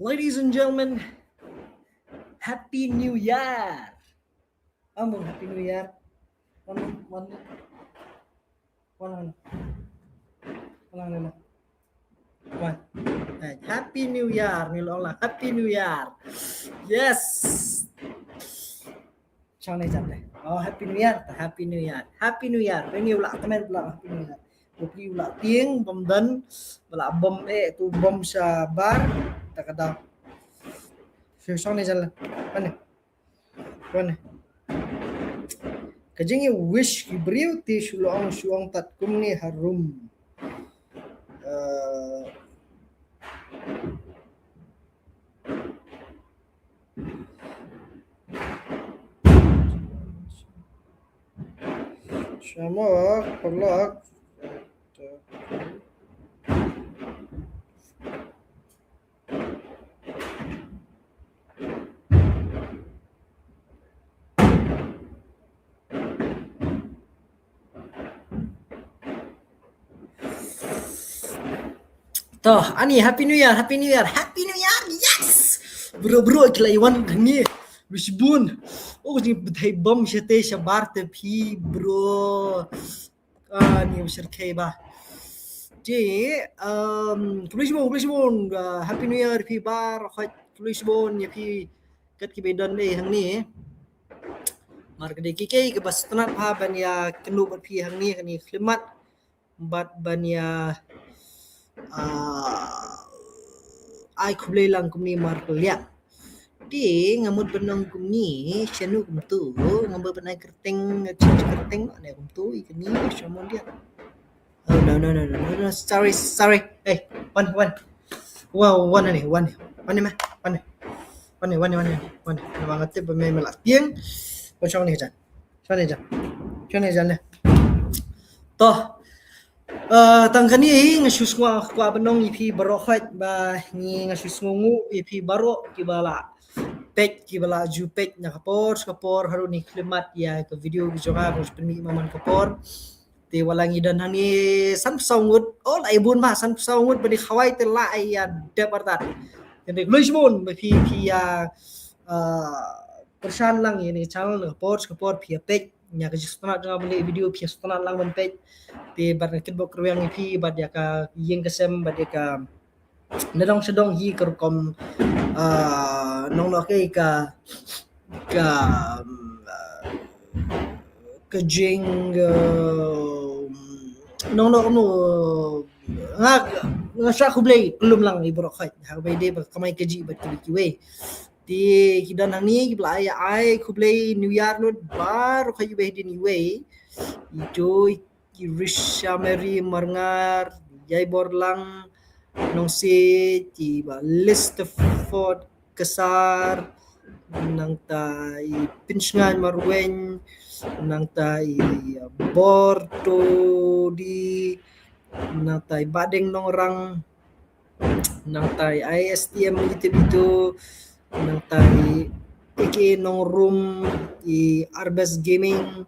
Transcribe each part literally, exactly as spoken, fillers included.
Ladies and gentlemen, Happy New Year. Among Happy New Year. One, one, one, one. One, one, one. One. Eh, Happy New Year. Ni long lah. Happy New Year. Yes. Shong ne jan ne. Oh, Happy New Year. Happy New Year. Happy New Year. Ni u la kmen u la Happy New Year. Phi u la tieng bom dan, ba la bom eh tu bom sha bar, ta ka daw. Shong ne jan la. Wan ne. Wan ne. Ka jingïawish ki briew te shu long shu ong tat kumne harum. Eh, Shamok, paralok. To, ani, Happy New Year, Happy New Year, Happy New Year, yes! Bro, bro, ki la ïa wan hangne. Wish bun. Oh, ni bthei bom sha te sha bar te phi, bro. Ah, ni u shirkhei ba. Te, um, khublei shibun, khublei shibun, uh, Happy New Year phi baroh, khublei shibun ïa phi kat kiba don eh hangne. Mar ka dei ki kei kiba sngewtynnat bha ban ïa kynduh bad phi hangne kane ka khyllipmat. Bad ban ïa, ah, ai khublei lang kumne markylliang. Te nga mut ban ong kumne, shano kumto, nga mut ban ai kyrteng, change kyrteng, ne kumto, i kane, shamon dia. Oh, no, no, no, no, no, no, sorry, sorry. Eh, wan, wan. Wow, wan ne, wan. Wan ne ma, wan ne. Wan ne, wan ne, wan ne, wan ne. Namar nga tip ba me me la tieng. Wan shong ne jan. Shong ne jan. Shong ne jan ne. To. Eh, tang kane hi nga shu sngew kwah ban ong ïa phi baroh khoit ba ngi nga shu sngewnguh ïa phi baroh kiba la peit kiba la ju peit na ka por ka por haduh ne khyllipmat ïa ka video ka jong nga ba nga shu pynmih man man ka por. Te wat la ngi don hangne sanphew saw ngut, oh la ïa bun ba sanphew saw ngut ba dei khawai te la ïa dep artat. Te khublei shibun ba phi phi ïa, eh, pyrshang lang ïa ne ka channel na ka por ka por phi ïa peit. Ïa ka jingsngewtynnat jong nga ban leh video phi ïa sngewtynnat lang ban peit. Te bad nga kitbok kyrwiang ïa phi bad ïa ka ïing ka sem bad ïa ka nadong shadong hi ka rukom, ah, nongno ka, ka, ah, ka jing, ah, nongno, no, nga, nga shah khublei khlem lang ïa baroh khoit. Ha kaba ïadei bad ka kamai kajih bad kiwei kiwei. Te ki don hangne kiba la ai, ai khublei New Year lut baroh khoit kiba ïadei iwei. Ito i Risha Mary Marngar, Ïai Borlang, Nongsiej, i Bah Listaford Kasar, nangta i Pinshngain Marweng, nangta i Bor Todi, nangta i Badeng Nongrang, nangta i S T M Little Little, nangta i A K A Nongrum, i Arbes Gaming,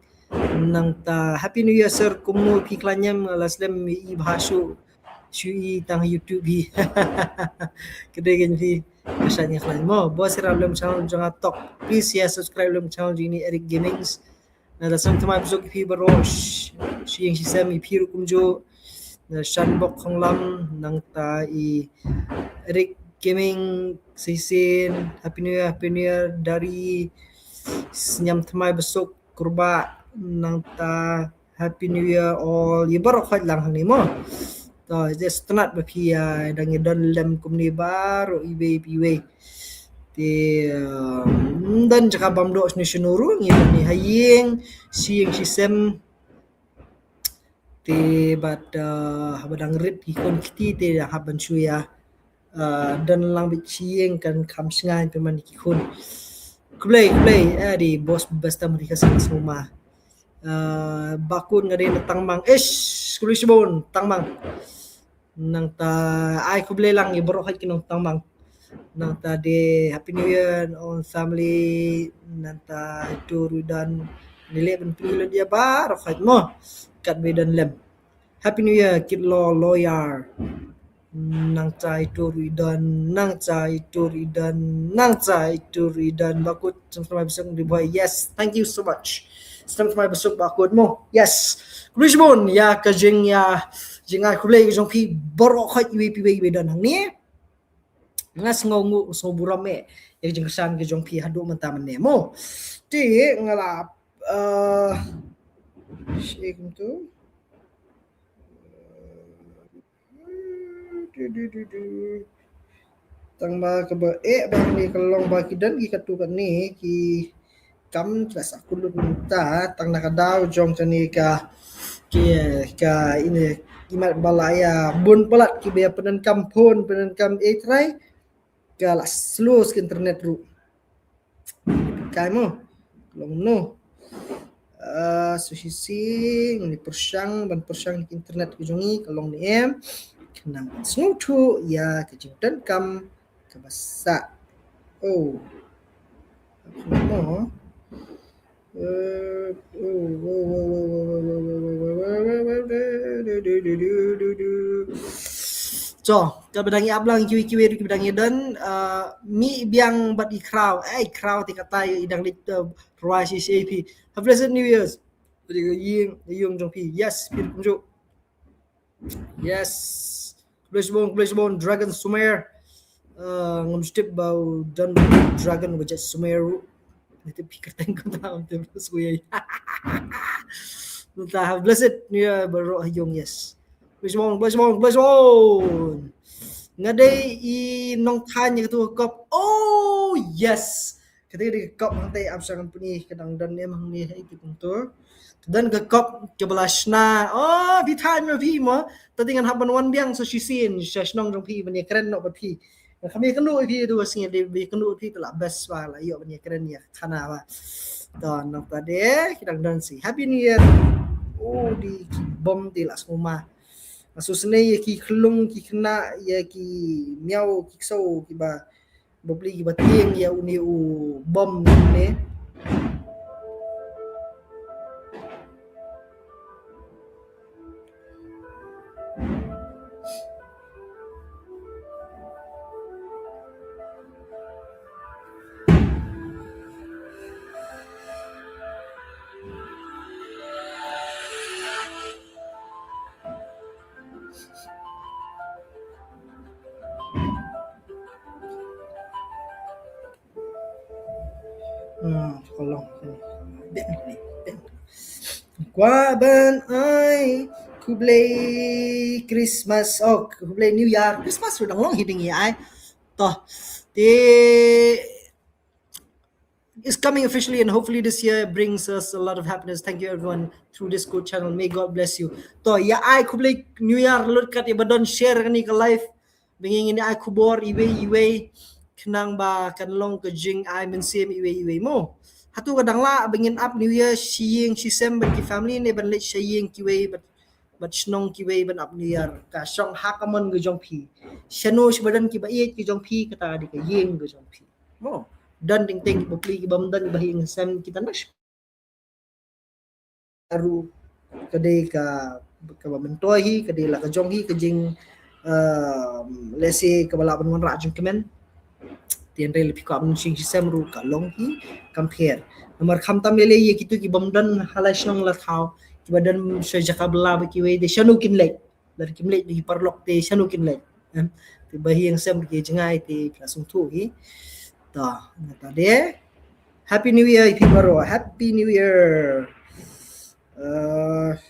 nangta Happy New Year sir, kumno phi khlaiñ em, la slem i bha shu, shu i tang YouTube hi. Kdei gen phi, ka sha ngi khlaiñ mo, bo sir lem channel jong nga tok. Please ya subscribe lem channel jong ini Eric Gamings. Na da sam thamai bsuk phi baroh shi ïing shi sem ïa phi ruh kumjuh. Na Shanbok Khonglam nangta i Eric Gaming Sisen, Happy New Year, Happy New Year, Dari Sniam thamai bsuk Kurbah nangta Happy New Year all. Ïa baroh khoit lang hangne mo. To, just sngewtynnat ba phi, ah, dang ïa don lem kumne baroh iwei pa iwei. Te, um, don jaka bam doh shano shano ruh ngi don ha ïing, shi ïing shi sem. Te bad, uh, haba dang rit ki khun kti te dang hap ban shu ïa, uh, don lang bad shi ïing kan kham shngaiñ pynban ki khun. Khublei, khublei, eh, dei bos basta mari ka seng suma. Uh, bakun nga dei na Tangmang. Ish, khublei shibun, Tangmang. Nangta ai khublei lang ïa baroh hait ki nong Tangmang. Nangta dei Happy New Year all family. Nangta dur udan nilai ban pynlut ïa baroh hait mo. Kat be dan lem. Happy New Year kit lo lawyer. Nang chai tur i don, nang chai tur i don, nang chai tur i don. Bakut, snem thymmai basuk Ri Bhoi. Yes, thank you so much. Snem thymmai basuk bakut mo. Yes. Khublei shibun ïa ka jing ïa, jing ai khublei ka jong phi baroh khoit iwei pa iwei ba don hangne. Nga sngew nguh, sngew burom eh ïa ka jingkyrshan ka jong phi haduh mynta mynne mo. Te nga la, eh, shi kumtu. Du, du, du, du. Tang ba kaba eh ba hangne ka long ba ki don ki katto katne ki kam, ki la sah kyllut mynta tang na ka daw jong kane ka, ki, ka ine, ki mat ba la ïa bun palat kiba ïa pyndonkam phone, pyndonkam eh trai, ka la slow ka internet ruh. Kai mo, long no. Ah, so shisien ngi pyrshang ban pyrshang ïa ka internet ka jong ngi ka long ne em. Khnang ban sngewthuh ïa ka jingdonkam kaba sah. Oh. Mo. So, kaba dang ïa ap lang kiwei kiwei ruh kiba dang ïa don, uh, mih biang bad i khraw, eh, i khraw te katai i dang leit, uh, rwai shi shi ap. Have a blessed New Year's. Ïing, ïing jong phi. Yes, phi kumjuh. Yes. Khublei shibun, khublei shibun, Dragon Sumer. Uh, ngam shu tip ba u don Dragon ba jait Sumer ruh. Ngi tip phi kyrteng kumta, ngam tip ruh shuh ïa. Mynta have blessed New Year baroh ha ïing, yes. Khublei shibun, khublei shibun, khublei shibun. Nga dei i nongthaiñ ïa katu ka kop. Oh, yes. Kata ka dei ka kop hangta ap sha company ka dang don em hangne ha iti kumto. Ka don ka kop kaba la shna. Oh, phi thaiñ ma phi mo. Tadi ngan hap ban wan biang sa shisien sha shnong jong phi ban ïakren noh bad phi. Nga kham ïakynduh ïa phi tu ka sngi, dei ban ïakynduh ïa phi, te la best ba la ïoh ban ïakren ïa ka khana ba. To nangta de ki dang don shi. Happy New Year. Oh, dei ki bom te la sngewma. Nga sngewsynei ïa ki khyllung ki khynnah, ïa ki miaw ki ksew kiba bapli kiba tieng ïa une u bom ne. Hmm, ka long. Kwah ban ai khublei Christmas, oh, khublei New Year. Christmas ruh dang long hi dang ïa ai. To, te is coming officially, and hopefully this year brings us a lot of happiness. Thank you everyone through this good channel. May God bless you. To, ïa ai khublei New Year lut kat ïa ba don share kane ka live. Ba ngin ïa ai khubor iwei iwei. Khnang ba kan long ka jingai mynsiem iwei iwei mo. Hato ka dang lah ba ngin ap New Year shi ïing shi sem bad ki family ne ban leit sha ïing kiwei bad, bad shnong kiwei ban ap New Year? Ka shong ha ka mon ka jong phi. Shano shi ba don kiba ïeit ka jong phi, kata ka dei ka ïing ka jong phi. Mo, don teng teng kiba pli kiba ym don, kiba ha ïing sem kita na shi. Ruh ka dei ka, kaba myntoi hi, ka dei la ka jong hi ka jing, um, lehse kaba lah ban wanrah jingkmen. Te hynrei lada phi kwah ban shong shi sem ruh ka long hi, kam pher. Namar khamtam lei lei ïa kito kiba ym don ha la shnong la thaw, kiba don sha jaka bylla bad kiwei, te shano kin leit? Lada kim leit da ki paralok te shano kin leit? Em, te ba ha ïing sem ki jngai te ki la sngewthuh hi. To, nangta de. Happy New Year ïa phi baroh. Happy New Year. Uh,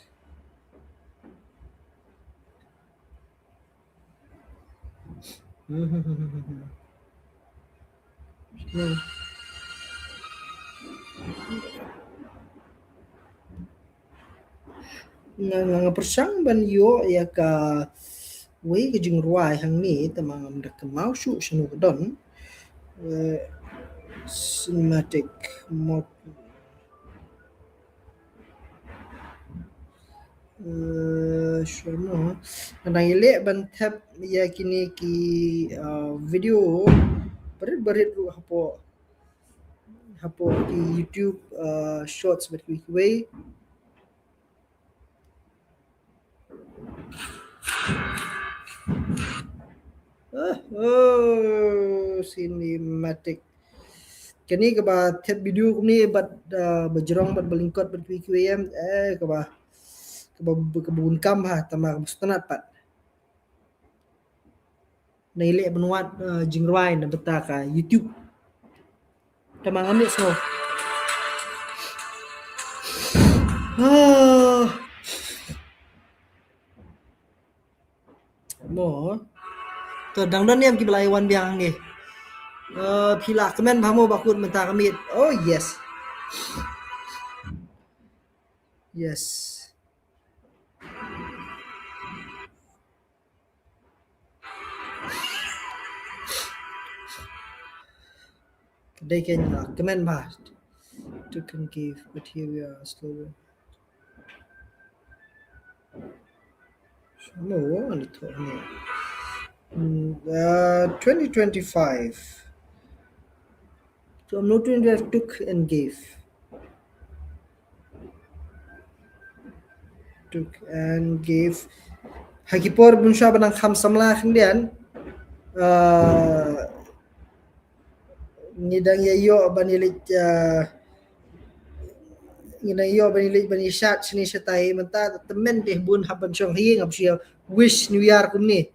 Nga, nga, nga pyrshang ban ïoh ïa kawei ka jingrwai hangne, tangba ngam da kynmaw shuh shano ka don. Eh, cinematic mode. Eh, shano. Nga dang ïaleh ban thep ïa kine ki, eh, video barit barit ruh hapoh, hapoh ki YouTube, eh, Shorts bad kiwei kiwei. Oh, cinematic. Kane kaba thep video kumne bad, uh, ba jrong bad ba lyngkot bad kiwei kiwei em. Eh, kaba, kaba, kaba bun kam ha, tang ba kaba sngewtynnat pat. Nai leh ban wad, uh, jingrwai na bynta ka YouTube. Tang ba ngam leh sngew. Ah. Mo. To dang don ne em kiba la ïa wan biang hangne. Uh, phi la kmen bha mo Bah Kut mynta ka miet. Oh yes. Yes. They can, uh, comment bha. To can give, but here we are still. No, ano to, ano. Mm, uh, twenty twenty-five. So, no twenty-five took and gave. Took and gave. Ha ki por bun shuwa ba nang kham samla khyndiat. Uh, ngi dang ïa ïoh ban ïa leit, uh, ngi dang ïoh ban ïa leit ban ïa shad shane shatai, mynta tymmen te bun hap ban shong hi ngap shu ïa wish New Year kumne.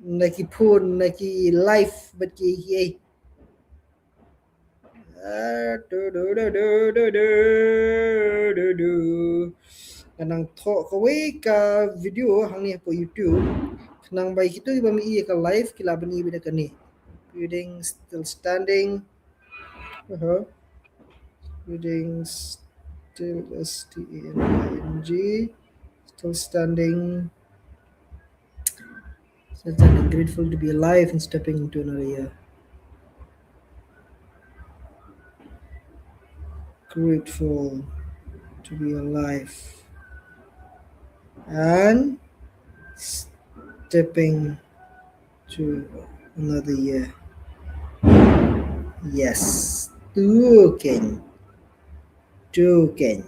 Na ki phone, na ki live bad ki, ki, eh. Ah, du, du, du. Nga nang thoh kawei ka video hangne hapoh YouTube. Khnang ba kito kiba mih ïa ka live ki lah ban ïohi bad kane. Building still standing. Uh-huh. Building still, S T A N D I N G. Still standing. Since I'm grateful to be alive and stepping into another year. Grateful to be alive and stepping to another year. Yes. Tu keiñ. Tu keiñ.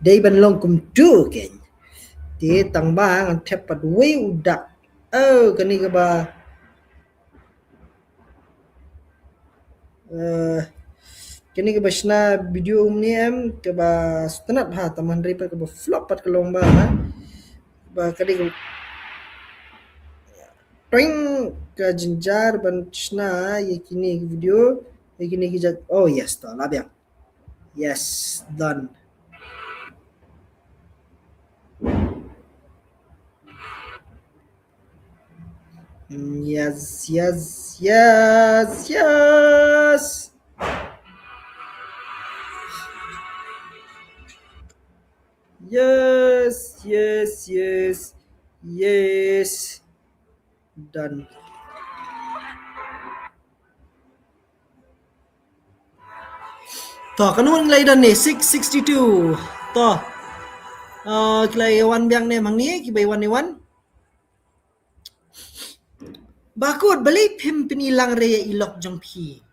Dei ban long kum tu keiñ. Te tang ba ngan thep pat wei u dak. Oh, kane kaba, eh, kane kaba shna video umne em, kaba sngewtynnat bha, tang ba hynrei pat kaba flop pat ka long ba, ha. Ba ka dei ka, prank ka jynjar ban shna ïa kine ki video, ïa kine ki jait. Oh yes, to lah biang. Yes, done. Mm, yes, yes, yes, yes. Yes, yes, yes, yes. Done. To, katno ngi la ïa don ne, six sixty-two. To. Uh, ki la ïa wan biang ne em hangne, kiba ïa wan ïa wan. Bah Kut, balei phim pyni lang re ïa i lok jong phi?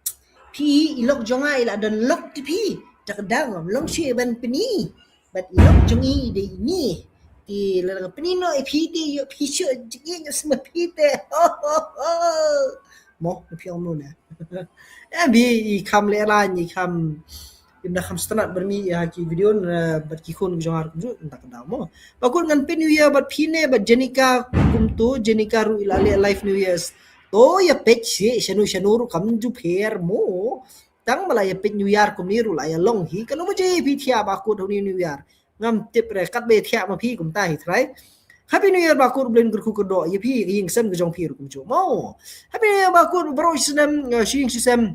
Phi i lok jong nga i la don lok te phi. Te ka daw ngam long shuh ban pyni. Bad i lok jong i dei ine. Te lada nga pyni noh ïa phi te ïoh phi shuh jingïeit ïoh sma phi te. Ho ho ho. Mo, phi ong mo na. Eh, bi i kham lehraiñ, i kham, im da kham sngewtynnat bad me ïa ki video na bad ki khun jong nga ruh kumjuh, nta ka daw mo. Bah Kut, ngan pyn New Year bad phi ne bad Jenica kumto, Jenica ruh i la leh live New Year's. To ïa peit shi shano shano ruh kam ju pher mo. Tang ba la ïa peit New Year kumne ruh la ïa long hi. Kano ba je phi thiah Bah Kut ha une u New Year. Ngam tip re katba ïa thiah ma phi kumta hi trai. Happy New Year Bah Kut, U Blei un kyrkhu kyrdoh ïa phi, ka ïing sem ka jong phi ruh kumjuh mo. Happy New Year Bah Kut, baroh shi snem, uh, shi ïing shi sem.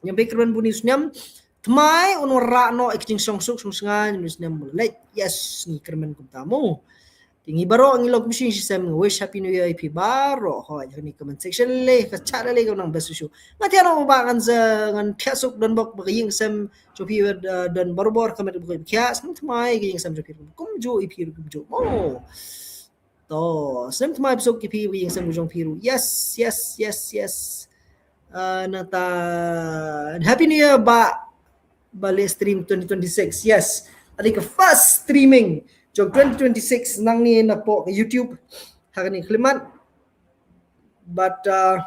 Ngam phi kyrmen bun ïa u snem. Thymmai un wanrah noh ïa ka jingshongsuk shongsngain ïa u snem ba la leit. Yes, ngi kyrmen kumta mo. Te ngi baroh ngi long kum shi ïing shi sem, nga wish Happy New Year ïa phi baroh. Hooid, ha kane ka comment section lei, ka chat lei, ka nang best wishes. Nga thiah noh ba ngan sa, ngan thiah suk don bok ba ka ïing sem jong phi, uh, don barobor ka met ba ka khiah, sngewthuh thymmai ka ïing sem jong phi kumjuh ïa phi ruh kumjuh. Oh. To, sngewthuh thymmai suk ïa phi ka ïing sem jong phi ruh. Yes, yes, yes, yes. Uh, nangta Happy New Year ba, ba leh stream twenty twenty-six. Yes. Ade ka first streaming jong twenty twenty-six nangne napoh ka YouTube. Ha kane ka khyllipmat. But uh,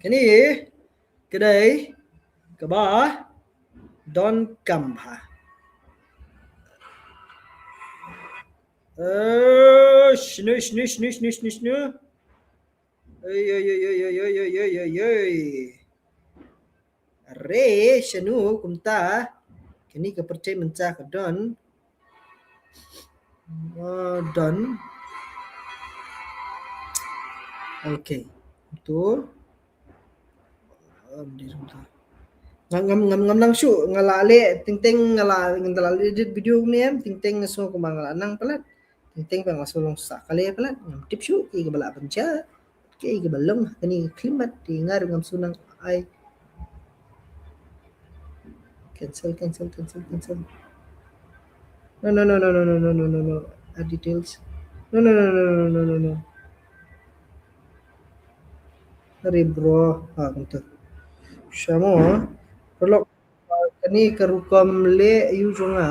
kane ka dei kaba donkam ha. Eh, shnu, shnu, shnu, shnu, shnu, shnu. Oi, oi, oi, oi. Re, shanu, kumta. Kane ka pyrthei mynta ka don. Uh, don. Okay. Betul. Um, di sebentar. Ngam, ngam, ngam, ngam nang shu, nga la leh, ting ting, nga la, nga la leh edit video ni em, ting ting, nga sngew kumba nga la nang palat. Ting ting, ba nga sngew long sa kali palat, ngam tip shu, ki ba la pynja, ki ba long, kane ka khlimat, ti nga ruh ngam sngew nang ai. Cancel, cancel, cancel, cancel. No, no, no, no. Add details. No, no, no, no, no, no, no, no. Sorry, bro. Ah, kumta. Shamo, ah. Paralok, ah, kane ka rukom leh ïa u jong nga.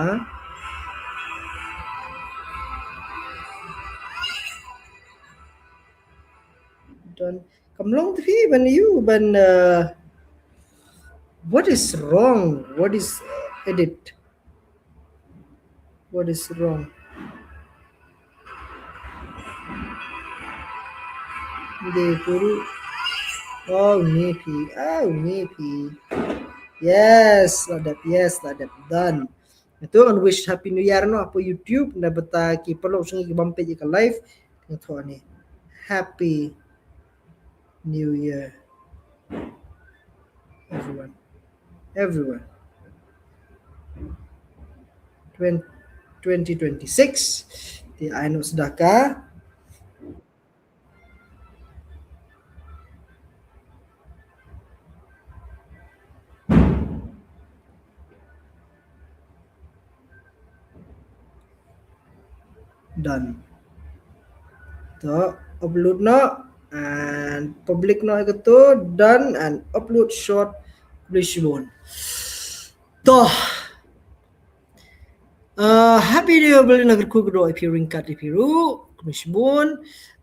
Don. Kam long te phi ban ïa u ban, uh, what is wrong? What is, uh, edit? What is wrong? Dei kuru. Oh, maybe. Oh, maybe. Yes, la dep. Yes, la dep. Done. Ito, ngan wish Happy New Year noh hapoh YouTube, na bynta ki paralok jong ngi ki bym peit ïa ka live. Nga thoh ne, Happy New Year, everyone. Everyone. Twen-, twenty twenty-six. Te ai noh sdaka. Done. To upload noh and public noh ïa kato, done, and upload short, khublei shibun. To. Uh, Happy New Year, balei na kyrkhu kyrdoh ïa phi ryngkat ïa phi ruh, khublei shibun.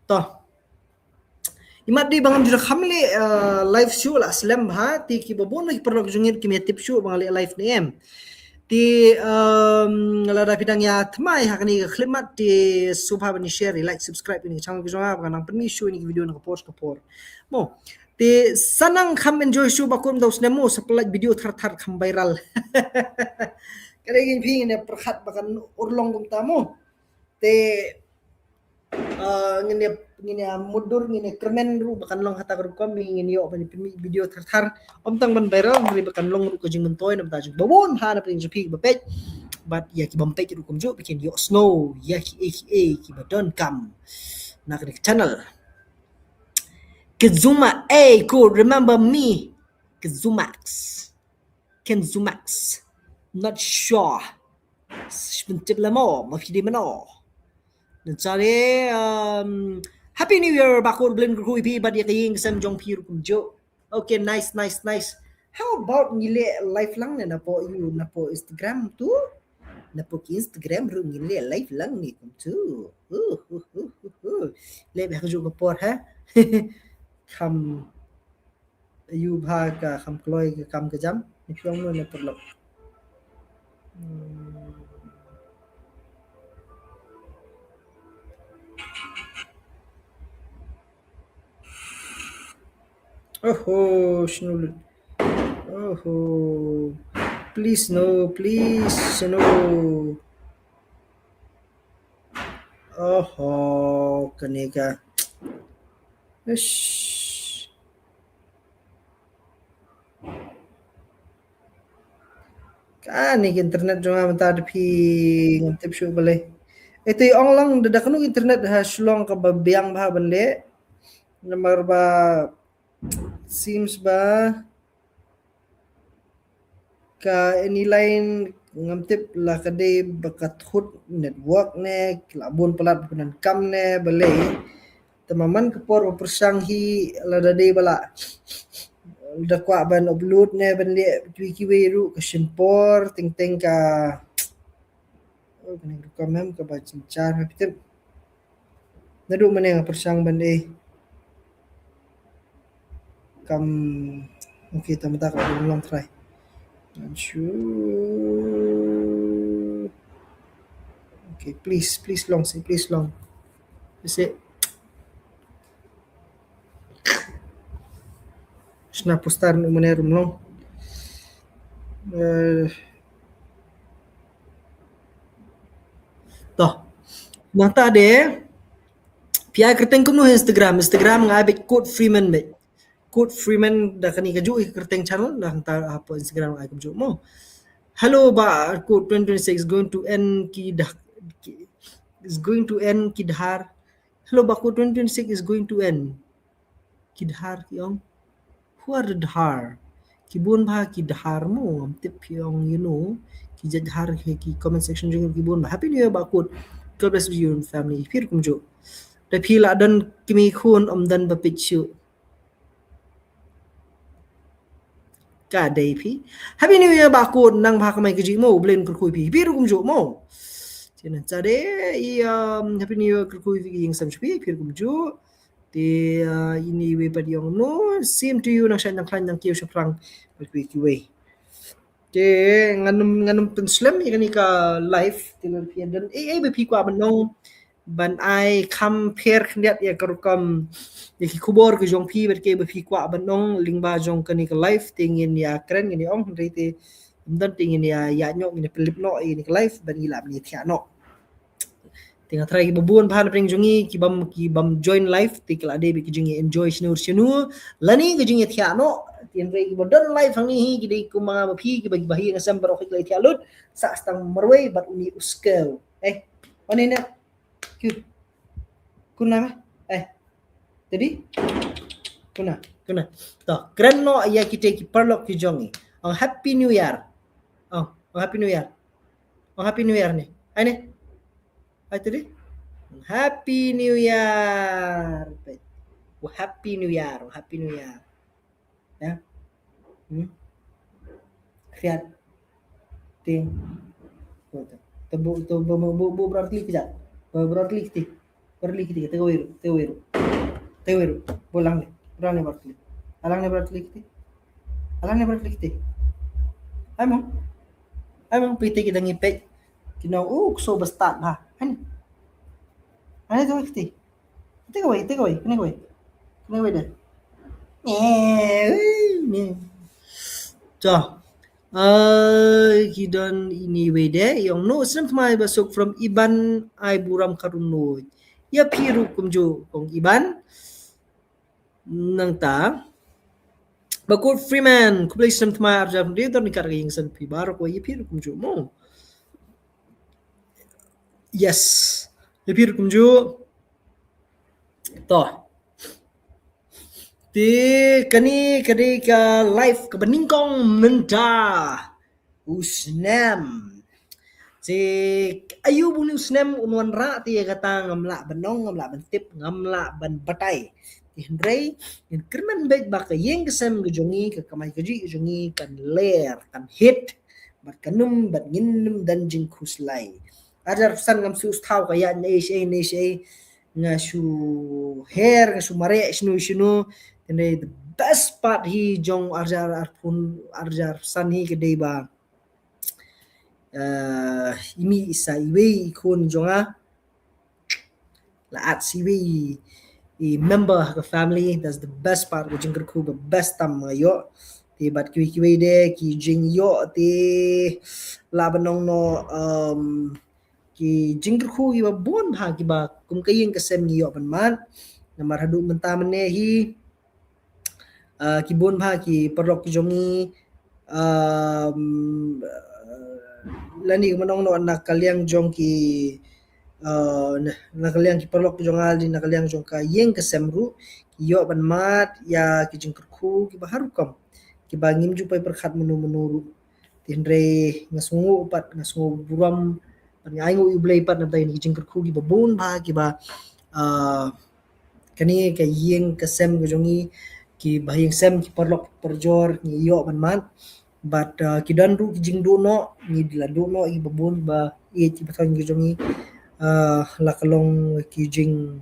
To. Imat dei ba ngam ju kham leh, uh, live shuh la slem bha, te kiba bun ki paralok jong ngi kim ïa tip shuh ba nga leh live ne em. Te, um, lada phi dang ïa thymmai ha kane ka khlimat, te sngewbha ban share, like, subscribe ïa kane ka channel ka jong nga, ba ngan nang pynmih shuh ïa kine ki video na ka por ka por. Mo. Te sa nang kham enjoy shuh ba kum dau snem mo, sa pynlait video thar thar kham viral. Ka dei ngin phi ngin ïa pyrkhat ba kan urlong kumta mo. Te, uh, ngin ïa, ngin ïa mutdur, ngin ïa kyrmen ruh ba kan long ha kata ka rukom, ngin ïoh ban pynmih video thar thar. Ym tang ban viral, hynrei ba kan long ruh ka jingmyntoi na bynta jong ba bun ha na pdeng jong phi ba peit. Bad ïa ki bym peit ruh kumjuh, ba kin ïoh sngew ïa kiei kiei kiba donkam na kane ka channel. Kizuma, eh, could remember me. Kizumax. Ken Zumax. Not sure. Shibun tip lemo, ma phi dei mano. Nang cari, um, Happy New Year, bakor blin kyrkhu ïa phi, bad ïa ka ïing ka sem jong phi ruh kumjuh. Okay, nice, nice, nice. How about ngi leh live lang ne napoh ïu, napoh Instagram tu? Napoh ki Instagram ruh ngi leh live lang ne kumjuh. Uh, uh, uh, uh, uh. Leh bha ka juh ka por, ha? Kham Ïu bha ka kham kloi ka kam ka jam, ni phi ong mo ne paralok. Hmm. Oho, shinu lut. Oho. Please no, please no. Oho, kane ka. Ish. Kane ka internet jong nga mynta da phi ngam tip shuh balei. Ito i ong lang da, da kano internet ha Shillong kaba biang bha ban leh. Namar ba seems ba ka any line ngam tip la ka dei ba ka thut network ne, ki la bun palat ba pyndonkam ne balei. Te man ka por ba pyrshang hi lada dei ba la da kwah ban upload ne ban leh kiwei kiwei ruh ka shim por, teng teng ka, oh, kane ka rukom em kaba jynjar ha phi tip. Naduh mynne nga pyrshang ban, eh. Kam, okay, tang mynta ka long try. Ngan shu. Okay, please, please long, say please long. Say. Shna poster naduh mynne ruh ym long. Eh. To. Nangta de. Phi ai kyrteng kumno ha Instagram? Instagram nga ai beit Kut Freeman beit. Kut Freeman da kane kajuh hi kyrteng channel, da hangta hapoh Instagram nga ai kumjuh mo. Hello Bah Kut, twenty twenty-six is going to end ki dah, ki, is going to end ki dhar. Hello Bah Kut, twenty twenty-six is going to end. Ki dhar ki ong. Who are the dhar? Ki bun bha ki dhar mo, ngam tip phi ong, you know. Ki jait dhar ki, ki comment section jong ki bun bha. Happy New Year Bah Kut. God bless you and family. Phi ruh kumjuh. Da phi la don kmie khun ym don ba peit shuh. Ka dei phi. Happy New Year Bah Kut, nang bha kamai kajih mo, U Blei un kyrkhu ïa phi. Phi ruh kumjuh mo. Te nangta de i, um, Happy New Year kyrkhu ïa phi, ïing sem sha phi, phi ruh kumjuh. Te, uh, ine iwei pat i ong kumno, same to you, nang shait nang khlaiñ nang kiew shaphrang bad kiwei kiwei. Te ngan ym, ngan ym pynslem ïa kane ka live, te lada phi don ei ei ba phi kwah ban ong, ban ai kham pher khyndiat ïa ka rukom, ïa ki khubor ki jong phi bad kiei ba phi kwah ban ong lyngba jong kane ka live, te ngin ïa kren, ngin ïa ong, hynrei te ym don te ngin ïa, ïa ïoh, ngin ïa pynlip noh ïa kane ka live ban ïa lah ban ïa thiah noh. Te nga tharai kiba bun bha na pdeng jong ngi, ki bym, ki bym join live, te ki la dei beit ki jingïa enjoy shano shano. Lane ki jingïa thiah noh, te hynrei kiba don live hangne hi, ki dei kum ma nga ma phi, kiba, kiba ha ïing ha sem baroh ki la thiah lut, sah tang marwei bad une u skew. Eh, one ne? Kyu. Kuna ma? Eh. Te dei? Kuna, kuna. To, kren noh ïa kita ki paralok ki jong ngi. Ong Happy New Year. Ong, ong Happy New Year. Ong Happy New Year ne. Ai ne. Ai te dei. Happy New Year. Oh, Happy New Year. Oh, Happy New Year. Ya. Hmm. Khriat. Tieng. To, to. To buh, to buh, buh, buh, buh brot klik kjat. Buh brot klik kti. Brot klik kti, te kawei ruh, te kawei ruh. Te kawei ruh. Buh lang ne. Buh lang ne brot klik. Alang ne brot klik kti. Alang ne brot klik kti. Ai mo. Ai mo, phi te ki dang ïa peit. Ki nong, uh, kso ba stad bha. Ai ne. Ai ne, te kawei kti. Te kawei, te kawei, kane kawei. Kane kawei de. Eh, ne. To. Ai, ki don ine iwei de, i ong no, snem thymmai ba suk from Iban Aiburam Kharkongnuid. Ïa phi ruh kumjuh, ong Iban. Nangta. Bah Kut Freeman, khublei snem thymmai arjar dei dor ni kat ka ïing sem phi baroh, ïa phi ruh kumjuh mo. Yes. Ïa phi ruh kumjuh. To. Te kane ka dei ka live kaba nyngkong mynta u snem. Te aïu ba une u snem un wanrah te ïa kata ngam lah ban ong, ngam lah ban tip, ngam lah ban batai. Te hynrei ngin kyrmen beit ba ka ïing ka sem ka jong ngi, ka kamai kajih ka jong ngi kan ler, kan hit. Bad kan ym, bad ngin ym don jingkhuslai. Arjar san ngam shu thaw ka ïa ne shi ne shi. Nga shu her, nga shu mareh shano shano. Te the best part hi jong arjar arphew, arjar san hi ka dei ba, eh, i mih sa iwei i khun jong nga. La at sa iwei i member ka family, that's the best part, ka jingkyrkhu ba best tam nga ïoh. Te bad kiwei kiwei de ki jingïoh te lah ban ong no, um, ki jingkyrkhu kiba bun bha kiba kum ka ïing ka sem ngi ïoh ban mad. Namar haduh mynta mynne hi, ah, ki bun bha ki paralok ki jong ngi, um, lane kumno ong no na ka liang jong ki, ah, na, na ka liang ki paralok ki jong nga, na ka liang jong ka ïing ka sem ruh, ki ïoh ban mad ïa ki jingkyrkhu kiba har rukom, kiba ngim ju poi pyrkhat mynno mynno ruh. Te hynrei nga sngew pat, nga sngew burom, pat nga ainguh ïa U Blei pat na bynta ïa kine ki jingkyrkhu kiba bun bha kiba, ah, kane ka ïing ka sem ka jong ngi, kiba ha ïing sem, ki paralok parajor ngi ïoh ban mad. Bad, ah, ki don ruh ki jingduh noh, ngi la duh noh ïa kiba bun ba ïeit kiba thoiñ ka jong ngi, ah, la ka long ki jing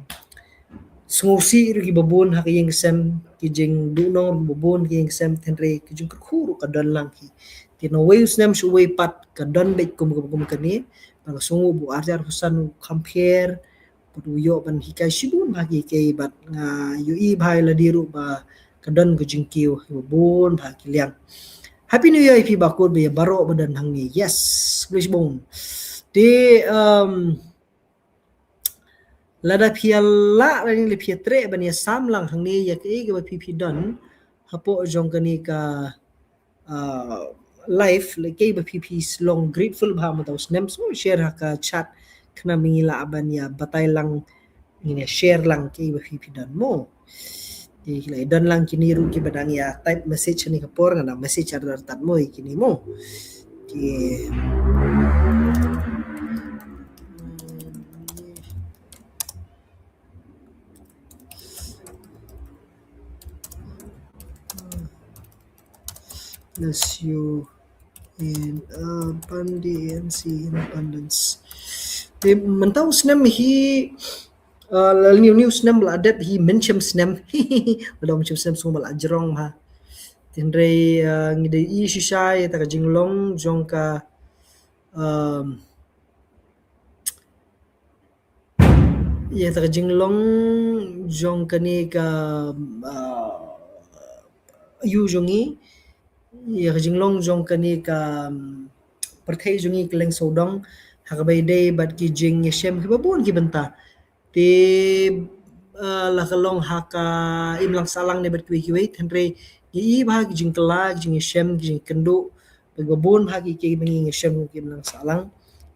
sngewsih ruh kiba bun ha ka ïing ka sem, ki jingduhnong ruh kiba bun ha ka ïing ka sem, hynrei ki jingkyrkhu ruh ka don lang hi. Te na uwei u snem sha uwei pat ka don beit kum, kum, kum kane, ba nga sngew ba u Arthur Hussain u kham pher, bad u ïoh ban hikai shibun bha ki, ki bad nga ïohi bha ïa lade ruh ba ka don ka jingkiew kiba bun bha ki liang. Happy New Year ïa phi Bah Kut bad ïa baroh ba don hangne. Yes, khublei shibun. Te, um, lada phi ïa lah, lada phi ïa treh ban ïa sam lang hangne ïa kaei kaba phi phi don hapoh jong kane ka, uh, live, lada kaei ba phi phi long grateful bha mynta u snem, so share ha ka chat, khnang ba ngi lah ban ïa batai lang, ngin ïa share lang kaei ba phi phi don mo. Te ki la ïa don lang kine ruh kiba dang ïa type message ha kane ka por, nga dang message ar ar tad mo ïa kine mo. Ki Bless you in abundance, in abundance. Te mynta u snem hi, uh, la new, new snem la dep hi, mynshem snem. Mynta mynshem snem sung ba la jrong ha. Hynrei, uh, ngi dei i shisha ïa ta ka jinglong jong ka, um, ïa ta ka jinglong jong kane ka, ah, ïu jong ngi, ïa ka jinglong jong kane ka, um, pyrthei jong ngi ka leng sawdong, ha kaba ïadei bad ki jingïashem kiba bun ki bynta. Te, ah, la ka long ha ka imlang sahlang ne bad kiwei kiwei, hynrei ngi i ba ki jingkylla, ki jingïashem, ki jingkynduh, ba bun bha ki, kiba ngi ïashem ki imlang sahlang,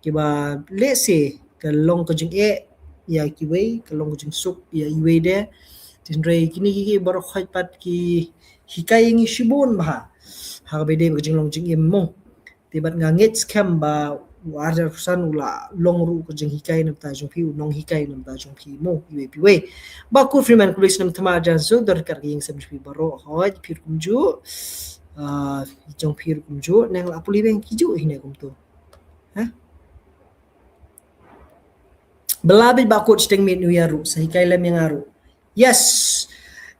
kiba lehse ka long ka jingeh ïa kiwei, ka long ka jingsuk ïa iwei de. Hynrei kine ki, ki baroh khoit pat ki hikai ïa ngi shibun bha ha kaba ïadei bad ka jinglong jingim mo. Te bad nga ngeit skhem ba u Arthur Hussain u la long ruh ka jinghikai na bynta jong phi, u nonghikai na bynta jong phi mo, iwei pa iwei. Bah Kut Freeman, khublei shibun, snem thymmai jan suk, don ryngkat ka ïing sem jong phi baroh, hooid phi ruh kumjuh. Ah, jong phi ruh kumjuh, nang la pule beng kijuh hi ne kumto. Ha? Bylla beit Bah Kut, shiteng miet New Year ruh, sa hikai lem ïa nga ruh. Yes.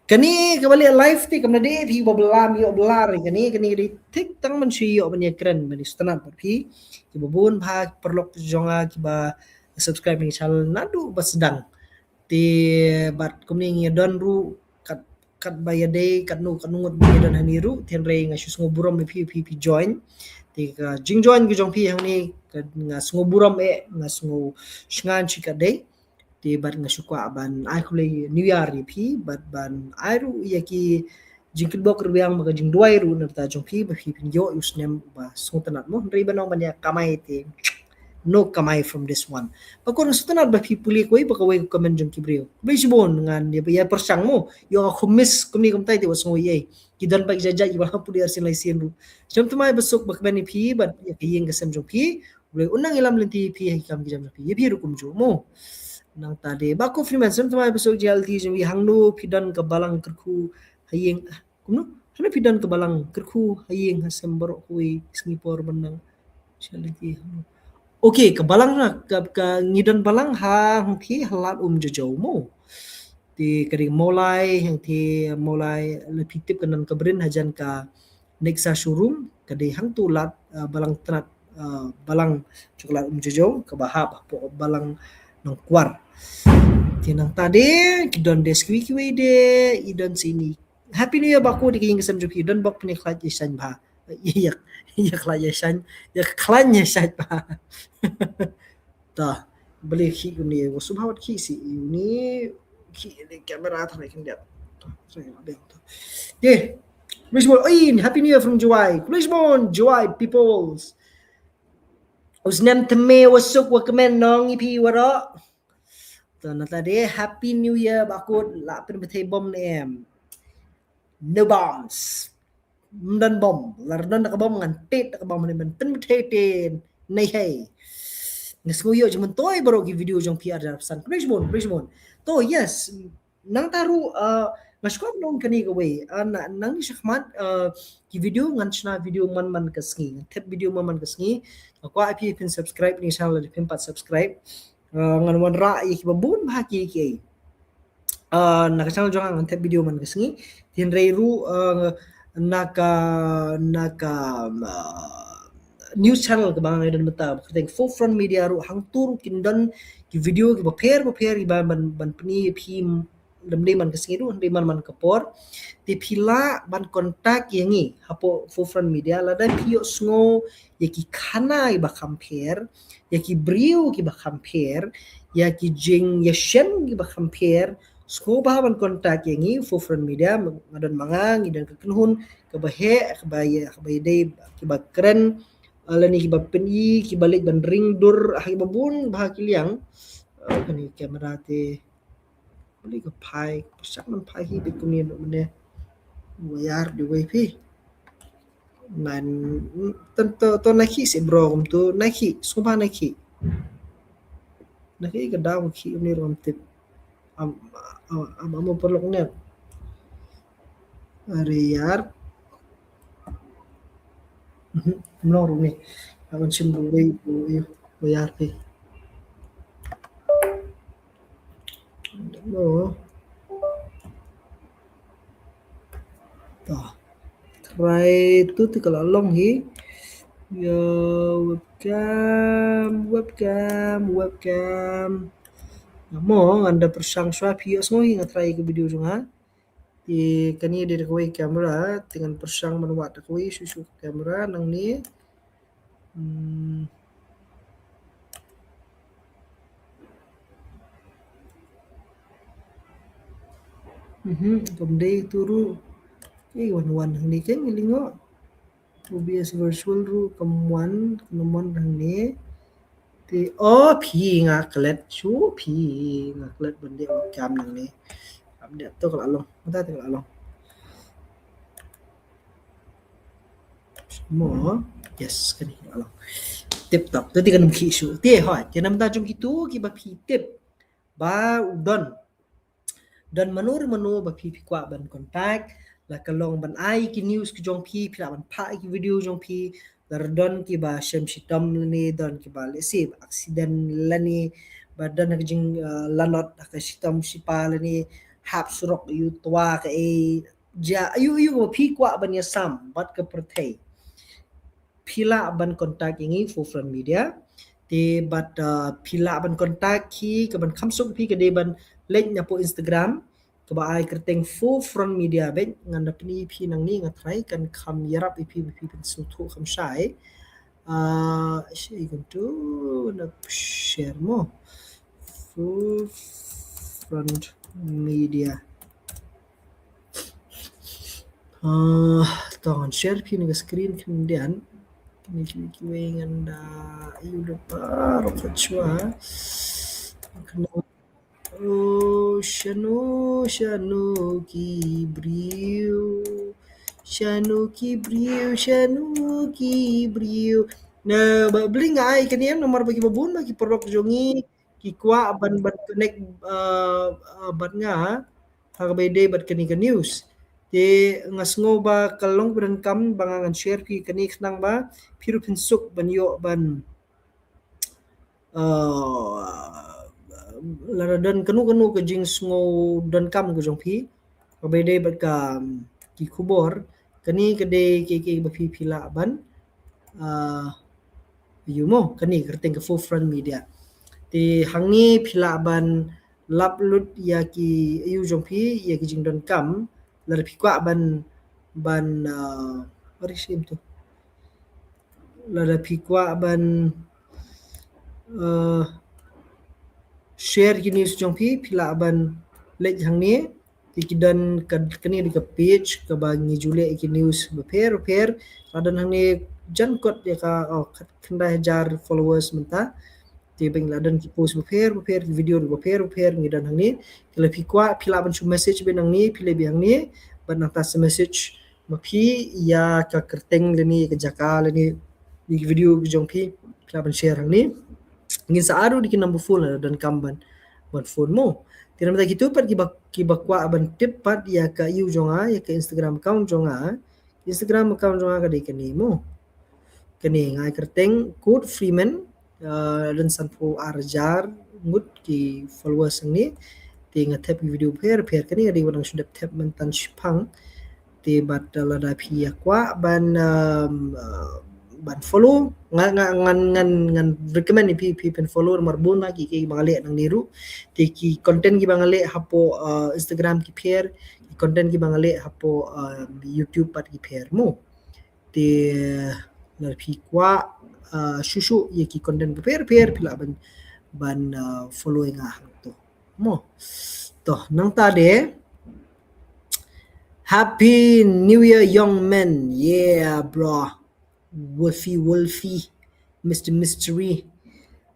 Kane kaba leh live te kam da dei phi ba bylla, ïoh bylla re kane, kane ka dei thik tang ban shu ïoh ban ïakren, ban ïa sngewtynnat bad phi. Kiba bun bha ki paralok jong nga kiba subscribe ïa ka channel naduh ba sdang. Te bad kumne ngi don ruh kat, kat ba ïadei, katno, katno ngut ba ngi don hangne ruh, hynrei nga shu sngew burom ïa phi, phi, phi join. Te ka jingjoin ka jong phi hangne, ka, nga sngew burom eh, nga sngew shngaiñ shi katdei. Te bad nga shu kwah ban ai khublei New Year ïa phi, bad ban ai ruh ïa ki jingkitbok rwiang bad ka jingduwai ruh na bynta jong phi, ba phi phin ïoh ïa u snem uba sngewtynnat mo, hynrei ban ong ban ïa kamai te no kamai from this one. Ba kor nga sngewtynnat ba phi pule kawei pa kawei ka comment jong ki briew. Khublei shibun, ngan ïa, ïa pyrshang mo, ïoh nga khumis kumne kumtai te wat sngew ei ei. Ki don bad ki jait jait kiba la pule arsien laisien ruh. Sngewthuh mai ba suk ba kmen ïa phi bad ïa ka ïing ka sem jong phi. Khublei un nang ïalam lynti ïa phi ha ki kam ki jam jong phi. Ïa phi ruh kumjuh mo. Nangta de Bah Kut Freeman, sngewthuh mai ba suk jingïaid lynti jong phi, hangno phi don ka balang kyrkhu ha ïing, kumno? Hangno phi don ka balang kyrkhu ha ïing ha sem baroh kawei sngi por ban nang. Sha lynti hangno. Okay, ka balang na, ka, ka ngi don balang ha, hangtei ha Lad Umjajaw mo. Te ka dei Mawlai, hangtei Mawlai, lada phi tip ka Nongkabrin hajan ka Nexa showroom, ka dei hangto Lad, ah, balang tnat, ah, balang jong ka Lad Umjajaw, kaba hap hapoh balang Nongkwar. Te nangta de ki don de sa kiwei kiwei de, i don sa ini. Happy New Year Bah Kut, te ka ïing ka sem jong phi don bok, phin ïa khlaiñ ïa shaiñ bha. Ïa, ïa khlaiñ ïa shaiñ, ïa khlaiñ ïa shaiñ bha. Ta, balei khih une, wa sngewbha wat khih sih une, khih une camera tang ne khyndiat. Ta, sorry, la beng ta. Ye. Khublei shibun. Oi, Happy New Year from Jowai. Khublei shibun, Jowai peoples. U snem thymme wa suk wa kmen nong ïa phi waroh. Ta, nangta de Happy New Year Bah Kut, la pynbthei bom ne em? No bombs. Ym don bom, lada don da ka bom ngan peit da ka bom ne ban pynbthei te nei hei. Nga sngew ïoh jingmyntoi baroh ki video jong phi Arthur Hussain. Khublei shibun, khublei shibun. To, yes. Nangta ruh, uh, nga shu kwah ban ong kane kawei. Uh, na, nangne shakhmat, uh, ki video ngan shna video man man ka sngi. Ngan thep video man man ka sngi. Nga kwah ïa phi phin subscribe ne sha lada phim pat subscribe. Uh, ngan wanrah ïa kiba bun bha ki, ki. Uh, na ka channel jong nga ngan thep video man ka sngi. Te hynrei ruh, uh, na ka, na ka, uh, news channel kaba nga don mynta, kyrteng Forefront Media ruh, hangto ruh kin don ki video kiba pher ba pher kiba ban, ban pyni ïa phi lymne man ka sngi ruh, hynrei man man ka por. Te phi lah ban contact ïa ngi hapoh Forefront Media lada phi ïohsngew ïa ki khana kiba kham pher, ïa ki briew kiba kham pher, ïa ki jingïashem kiba kham pher, sngewbha ban contact ïa ngi Forefront Media. Nga don ma nga, ngi don ka kynhun kaba heh, kaba ïa, kaba ïadei, kiba kren, uh, lane kiba pyni, kiba leit ban ring dur ha kiba bun bha ki liang. Uh, kane camera te Balei ka phai, pyrshang ban phai hi bad kumne noh mynne. Wayar dei wei phi. Nan, to, to, to na khih seh bro, kumto na khih, sngewbha na khih. Na khih ka daw khih kumne ruh ngam tip. Am, am, am, am, paralok net. Are ïar. Mhm, ym long ruh ne. Nga ban shim ruh wei, wei, wei ar phi. No. To. Try to te ka la long hi. Yo, webcam, webcam, webcam. Mo, ngan da pyrshang shuwa phi ïohsngew hi, nga try ka video jong nga. Te kane dei da kawei camera, te ngan pyrshang ban wad da kawei shuh shuh camera nangne. Hmm. Mhm, kam dei tu ruh. Eh, wan wan hangne kan ngi lingo. O B S virtual ruh kam wan, kam wan hangne. Te, oh, phi nga klet, shu phi nga klet ban dei webcam nangne. Kam dei to ka la long, mata te ka la long. Mo, yes, kane ka la long. Tip top, te te kan ym khih shuh. Te hoi, te namar jong kito kiba phi tip ba u don Don mano re mano ba phi phi kwah ban contact, la ka long ban ai ki news ki jong phi, phi lah ban phah ki video jong phi, la don kiba shem shitom lane, don kiba lehse accident lane, ba don ha ka jing, uh, lanot ha ka shitom shipa lane, hap surok ïa u twa kaei, ja, ïa u, ïa u ba phi kwah ban ïasam bad ka pyrthei. Phi lah ban contact ïa ngi Forefront Media. Te bad, uh, phi lah ban contact hi, kaban kham suk phi ka dei ban leit napoh Instagram kaba ai kyrteng Forefront Media beit, ngan da pyni phi nangne, nga try kan kham ïarap ïa phi ba phi pynsngewthuh kham shai. Uh, shi gun tu na share mo. Forefront Media. Ah, to ngan share phi na ka screen khyndiat. Kine kiwei kiwei ngan da ïoh da paralok shuwa. Kane, oh, shano, shano ki briew. Shano ki briew, shano ki briew. Na, ba, balei nga ai kane namar ba kiba bun ba ki paralok jong ngi ki kwah ban, ban connect, uh, uh, bad nga ha kaba ïadei bad kane ka news. Te nga sngew ba ka long ba donkam ba nga ngan share phi kane khnang ba phi ruh phin suk ban ïoh ban, uh, lada don kano kano ka jingsngew donkam ka jong phi kaba ïadei bad ka, um, ki khubor, kane ka dei kiei kiei ba phi phi lah ban, uh, ïoh mo, kane kyrteng ka Forefront Media. Te hangne phi lah ban lap lut ïa ki, ïa u jong phi, ïa ki jingdonkam, lada phi kwah ban, ban, uh, what is it tu? Lada phi kwah ban, uh, share ki news jong phi, phi lah ban leit hangne. Te ki don ka, kane dei ka page kaba ngi ju leh ïa ki news bapher bapher. La don hangne jan kot ïa ka, oh, khyndai hajar followers mynta. Te ba ngi la don ki post bapher bapher, ki video bapher bapher ngi don hangne. Te lada phi kwah, phi lah ban shu message beit hangne, phi leh beit hangne. Bad nangta sa message ma phi ïa ka kyrteng lane ka jaka lane ïa ki video ki jong phi, phi lah ban share hangne. Ngin sa ai ruh da ki number phone lada donkam ban, ban phone mo. Te namar kito pat kiba, kiba kwah ban tip pat ïa ka, ïa u jong nga, ïa ka Instagram account jong nga. Instagram account jong nga ka dei kane mo. Kane nga ai kyrteng Kurt Freeman, uh, don sanphew ar hajar ngut ki followers hangne. Te nga thep video pher pher, kane nga dei ba dang shu dep thep myntan shiphang. Te bad lada phi ïa kwah ban, um, uh, ban follow, nga, nga, ngan, ngan, ngan recommend ïa phi, phi pynfollow namar bun na ki, ki ba nga leh nangne ruh. Te ki content ki ba nga leh hapoh, uh, Instagram ki pher, ki content ki ba nga leh hapoh, uh, YouTube pat ki pher mo. Te lada phi kwah, uh, shu shu ïa ki content pher pher, phi lah ban, ban, uh, follow ïa nga hangto mo. To, nangta de. Happy New Year, young man. Yeah, bro. Wolfie, Wolfie. Mister Mystery.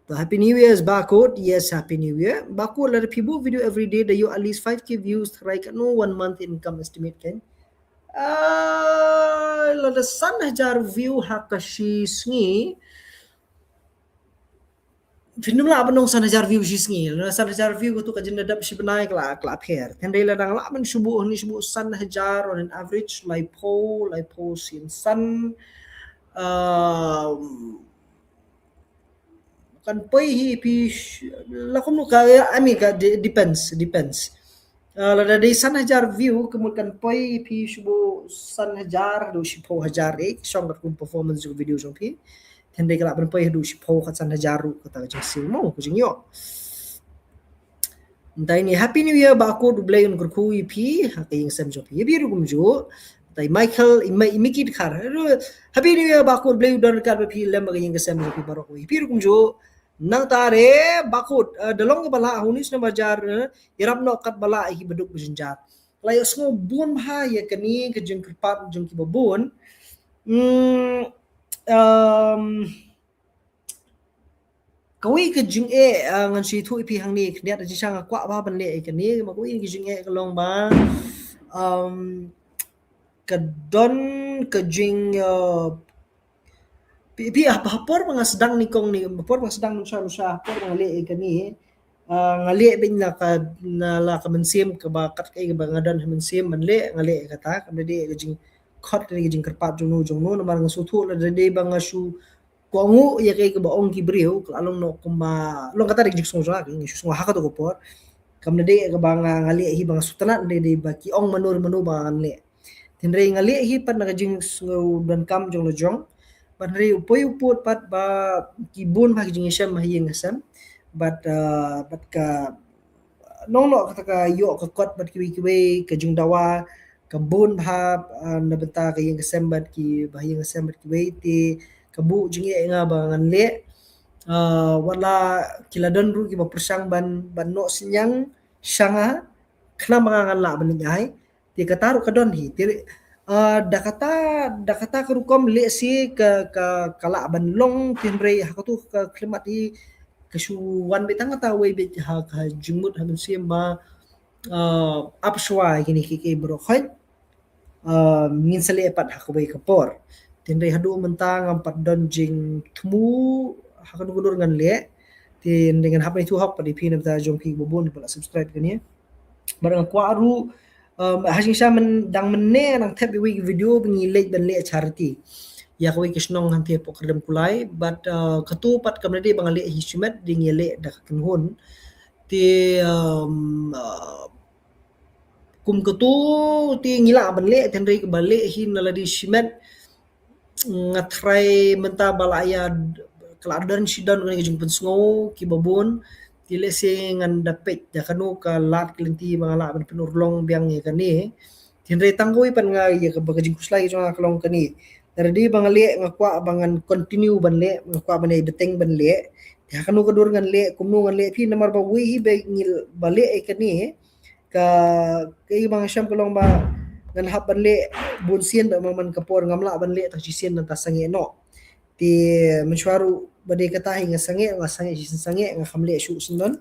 To, Happy New Year's, Barcode. Yes, Happy New Year. Barcode, lada phi buh video every day, da ïoh at least five K views, tharai katno one month income estimate kan. Ah, lada san hajar view ha ka shi sngi. Phin ym lah ban ong san hajar view shi sngi. Lada san hajar view kato ka jingdap shi bnai ka la, ka la pher. Hynrei lada nga lah ban shu buh, hangne shu buh san hajar on an average, laiphew, laiphew sien san. Um, kan poi hi phi sh-, la kumno ka, I mean, ka de-, depends, depends. Uh, lada dei san hajar view, ka mut kan poi hi phi shu buh san hajar haduh shiphew hajar eh, shong katkum performance jong video jong phi. Hynrei ka lah ban poi haduh shiphew kat san hajar ruh kata ka jingsiew mo, ka jingïoh. Nangta ine, Happy New Year, Barcode, U Blei un kyrkhu ïa phi ha ka ïing ka sem jong phi. Ïa phi ruh kumjuh. Nangta i Michael, i Ma-, i Miki Dkhar. Happy New Year, Barcode, U Blei u don ryngkat bad phi lem ha ka ïing ka sem jong phi baroh. Ïa phi ruh kumjuh. Nangta re, Barcode, eh, da long kaba lah ha une u snem ba jar, eh, ïarap noh katba lah ïa ki baduk bajynjar. Ka la ïohsngew bun bha ïa kane ka jingkyrpad jong kiba bun. Hmm, um, kawei ka jingeh, ah, ngan shu ïathuh ïa phi hangne, khyndiat jingshisha nga kwah bha ban leh ïa kane, ma kawei ka jingeh ka long ba, um, ka don ka jing, ah, phi, phi, ha, ha por ba nga sdang nyngkong ne, ha por ba nga sdang nyngkong, ha por ba nga leh ïa kane, ah, nga leh beit na ka, na la ka mynsiem kaba kat kaei kaba nga don ha mynsiem ban leh, nga leh ïa kata, kam da dei ka jingkhot ne ka jingkyrpad jong no jong no, namar nga sngewthuh lada dei ba nga shu kohnguh ïa kaei kaba ong ki briew, ka la long noh kumba, long kata dei ka jingsngew jong nga, nga shu sngew ha kato ka por. Kam da dei kaba nga, nga leh hi ba nga sngewtynnat, dei, dei ba ki ong mano mano ba ngan leh. Hynrei nga leh hi pat na ka jingsngew donkam jong la jong. Bad hynrei u poi u pud pat ba ki bun bha ki jingïashem ha ïing ha sem. Bad, ah, bad ka long noh kata ka ïoh ka kot bad kiwei kiwei, ka jingdawa ka bun bha, ah, na bynta ka ïing ka sem bad ki, ba ïing ka sem bad kiwei, te ka buh jingeh ïa nga ba ngan leh. Ah, wat la ki la don ruh kiba pyrshang ban, ban noh synñiang sha nga khnang ba nga ngan lah ban leit ai. Te kata ruh ka don hi. Te, ah, da kata, da kata ka rukom lehse ka, ka, ka lah ban long, te hynrei ha kato ka khyllipmat hi ka shu wan beit tang kata wei beit ha ka jingmut ha mynsiem ba, ah, ap shuwa ïa kine kiei kiei baroh khoit, ah, ngin sa leh pat ha kawei ka por. Te hynrei haduh mynta ngam pat don jingthmu ha kano ka dur ngan leh. Te hynrei ngan hap ban ïathuh hok pat ïa phi na bynta jong phi ba bun ba la subscribe kane. Bad nga kwah ruh, um, ha jingshisha myn-, dang mynne nga dang thep ïa kawei ka video ba ngi leit ban leh charity ïa kawei ka shnong hangtei hapoh Kyrdem Kulai, bad, uh, kato pat kam da dei ba nga leh hi shimet, dei ngi leh da ka kynhun. Te, um, uh, kum kato te ngi lah ban leh, te hynrei kaba leh hi na lade shimet, nga tharai mynta ba la ïa, ka la don shi don kane ka jingpynsngew kiba bun. Te lehse ngan da peit da kano ka lad ka lynti ba nga lah ban pynurlong biang ïa kane. Te hynrei tang kawei pat nga ïa kaba ka jingkhuslai ka jong nga ka long kane. Lada dei ba nga leh nga kwah ba ngan continue ban leh, nga kwah ban ïai bteng ban leh. Te ha kano ka dur ngan leh, kumno ngan leh phi, namar ba wei hi ba ngi ba leh ïa kane. Ka, kaei ba nga shem ka long ba ngan hap ban leh bunsien, ba man man ka por ngam lah ban leh tang shisien nangta sangeh noh. Te mynshuwa ruh ba dei kata hi nga sangeh, nga sangeh shisien sangeh, nga kham leh shuh shen don.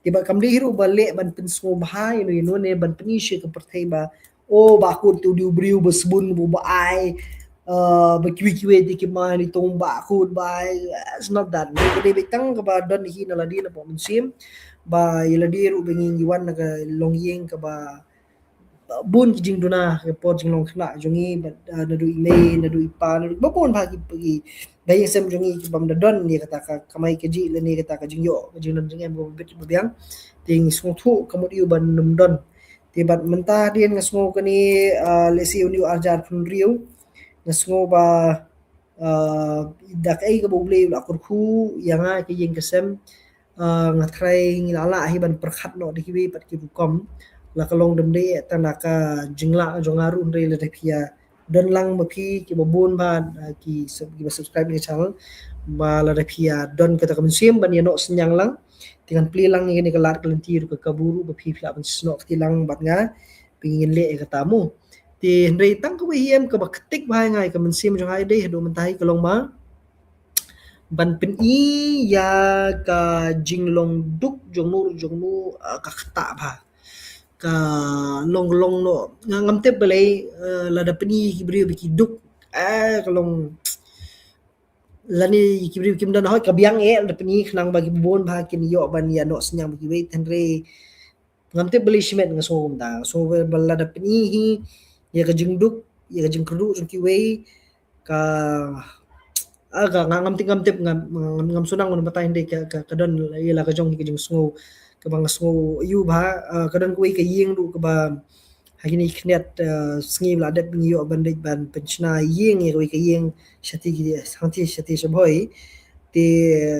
Te ba kam dei hi ruh ba leh ban pynsngewbha ïa no ïa no ne ban pyni sha ka pyrthei ba, oh, Bah Kut te u dei u briew ba sbun ba, ba ai, uh, ba kiwei kiwei te ki mai ni tong Bah Kut ba ai. It's not that. Ka dei beit tang kaba don hi na lade na poh mynsiem. Ba ïa lade ruh ba ngi ngi wan na ka longïing kaba bun ki jingduna ha ka por jinglong khynnah jong ngi, bad, ah, naduh i mei, naduh i pa, naduh ba bun bha ki, ki ba ïing sem jong ngi ki bym da don ïa kata ka kamai kajih lane kata ka jingïoh ka jingdon jingem ba bit ba biang. Te ngi sngewthuh ka mut ïa u ban ym don. Te bad mynta hadien nga sngew kane, ah, lehse u ni u arjar phew hynriew, nga sngew ba ah, da kaei kaba U Blei u la kyrkhu ïa nga ka ïing ka sem, ah, nga trai ngi la lah hi ban pyrkhat noh da kiwei pat ki rukom. La ka long dum dei tang da ka jinglah jong nga ruh, hynrei lada phi ïa don lang ma phi kiba bun bha, ah, ki sub-, kiba subscribe ïa ka channel, ba lada phi ïa don kata ka mynsiem ban ïa noh synñiang lang, te ngan plie lang ïa kane ka lad ka lynti ruh ka kabu ruh ba phi phi lah ban snoh kti lang bad nga, phi ngin leh ïa kata mo. Te hynrei tang kawei hi em kaba ktik bha ïa nga ïa ka mynsiem jong nga ïa dei haduh mynta hi ka long ba ban pyni ïa ka jinglong duk jong no jong no, ah, ka ktah bha. Ka long long noh nga ngam tip balei, eh, lada pyni ki briew ba ki duk, eh, ka long lane ki briew kim don hoi ka biang eh lada pyni khnang ba ki bun bha kin ïoh ban ïa noh synñiang ba kiwei, hynrei ngam tip balei shimet nga sngew kumta. Nga sngew ba lada pyni hi ïa ka jingduk, ïa ka jingkyrduh jong kiwei, ka, ah, ka nga ngam tip, ngam tip, ngam, ngam, ngam sngew nang ban batai, hynrei ka, ka, ka don ïa la ka jong hi ka jingsngew kaba nga sngew ïa u bha, ah, ka don kawei ka ïing ruh kaba ha kine ki khyndiat, ah, sngi ba la dep ngi ïoh ban leit ban pynshna ïing ïa kawei ka ïing shati ki, shati, shati sha Bhoi. Te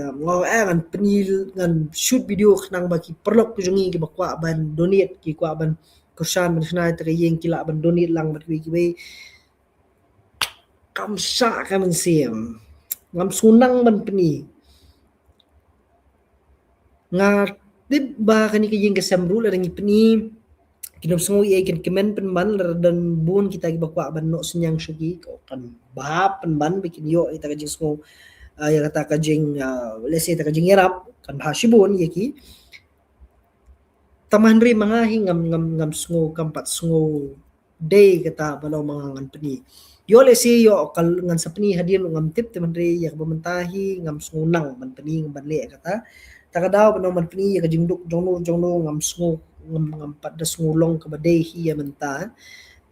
nga ong, eh, ngan pyni, ngan shoot video khnang ba ki paralok ki jong ngi kiba kwah ban donate, ki kwah ban kyrshan ban shna ïa kata ka ïing ki lah ban donate lang bad kiwei kiwei. Kam shah ka mynsiem. Ngam sngew nang ban pyni. Nga tip ba kane ka ïing ka sem ruh lada ngi pyni, kin ym sngew ei, kin kmen pynban, lada don bun kita kiba kwah ban noh synñiang sha ki, kan bha pynban ba kin ïoh ïa kata ka jingsngew, ah, ïa kata ka jing, ah, lehse ïa kata ka jingïarap kan bha shibun ïa ki. Tang hynrei ma nga hi ngam, ngam, ngam sngew, kam pat sngew dei kata ba long ma nga ngan pyni. Ïoh lehse ïoh ka ngan sa pyni hadien ruh ngam tip, te hynrei ïa kaba mynta hi ngam sngew nang ban pyni, ngam ban leh kata. Ta ka daw ba long ban pyni ïa ka jingduk jong no jong no ngam sngew, ngam, ngam pat da sngew long kaba dei hi ïa mynta.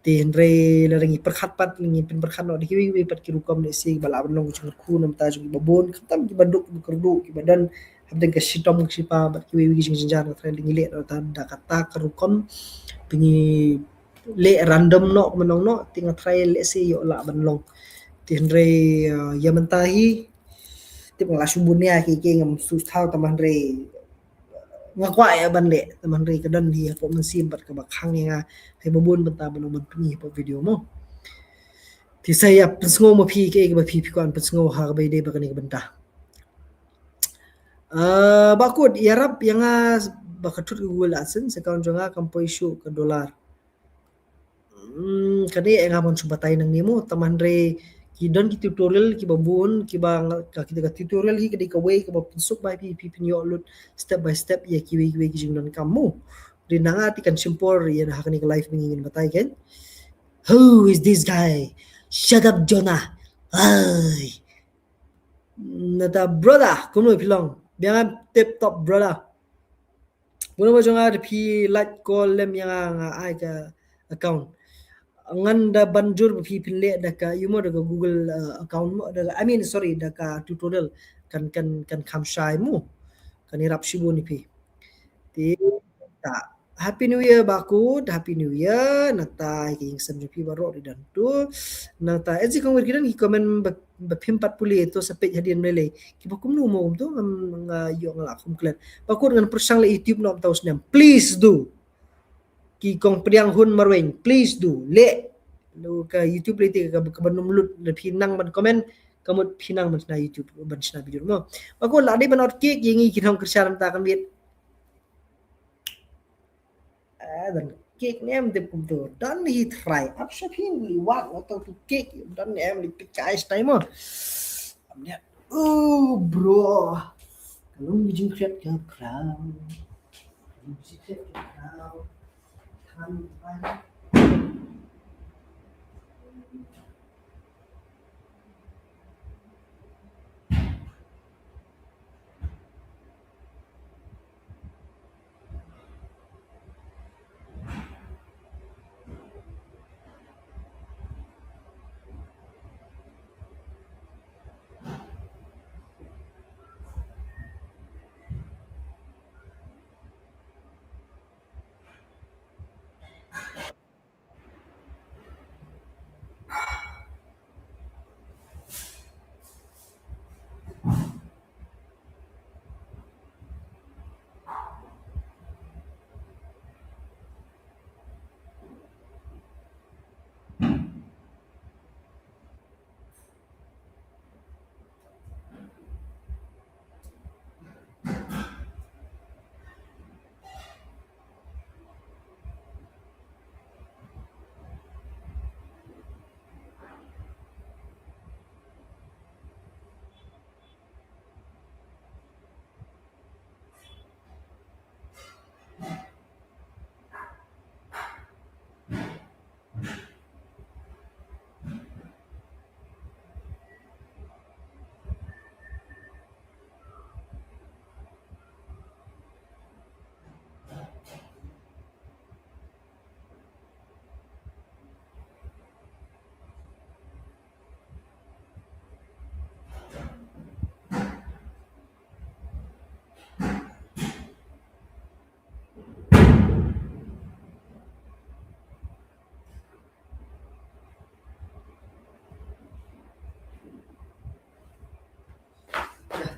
Te hynrei lada ngi pyrkhat pat, ngi pynpyrkhat noh da kiwei kiwei pat ki rukom, lehse ba lah ban long ka jingkyrkhu na bynta jong kiba bun, khamtam kiba duk, kiba kyrduh, kiba don hapdeng ka shitom ka shipa bad kiwei kiwei ki jingjynjar, nga trai ngi leh da kata ka rukom. Te ngi leh random noh kumno noh, te nga trai lehse ïoh lah ban long. Te hynrei, uh, ïa mynta hi tip nga la shu bun ïa ki, ki ngam shu thaw, tang hynrei nga kwah ïa ban leh, tang hynrei ka don hi hapoh mynsiem bad kaba khang ïa nga haba bun bynta ban ong ban pyni hapoh video mo. Te sa ïa pynsngew ma phi kaei kaba phi phi kwah pynsngew ha kaba ïadei bad kane ka bynta. Ah, Bah Kut, ïarap ïa nga ba ka thut ka Google AdSense account jong nga kam poi shuh ka dollar. Hmm, kane nga ban shu batai nangne mo, tang hynrei ki don ki tutorial kiba bun, kiba nga, ka, kita ka tutorial hi ka dei kawei kaba pynsuk ba phi, phi phin ïoh lut step by step ïa kiwei kiwei ki jingdonkam mo. Te na nga te kan shim por ïa na ha kane ka live ba ngin batai kan. Who is this guy? Shut up, Jonah. Ai. Nata brother, kumno phi long? Biang, I'm tip top, brother. Kumno ba jong nga, da phi like call lem ïa nga, nga ai ka account. Ngan da ban jur ba phi phin leh da ka, ïa mo, da ka Google, uh, account mo, da ka, I mean, sorry, da ka tutorial. Kan, kan, kan kham shai mo. Kan ïarap shibun ïa phi. Te ta, Happy New Year Bah Kut, Happy New Year. Nata ki ïing sem jong phi baroh ruh don tu. Nata S G Kongwir, ki don ki comment ba, ba phim pat pule, to sa peit hadien Malay. Kiba kumno mo kumto, ngam, nga ïoh nga la khum klet. Bah Kut, ngan pyrshang leh YouTube noh mynta u snem. Please do. Ki Kong Pdiang Hun Marwein, please do. Leh. Lo ka YouTube leh te ka, ka ban ym lut, lada phi nang ban comment, ka mut phi nang ban shna YouTube, ban shna video mo. Bah Kut, la dei ban ot cake ïa ngi ki nongkyrshan mynta ka miet. Ah, don cake ne em dep kumto. Don hi try. Ap sha phi li wat wat to cake. Don ne em li pick ice time mo. Am ne. Oh, bro. Ka long ki jingkhriat ka khraw. Ka long ki jingkhriat ka khraw. Tham pai.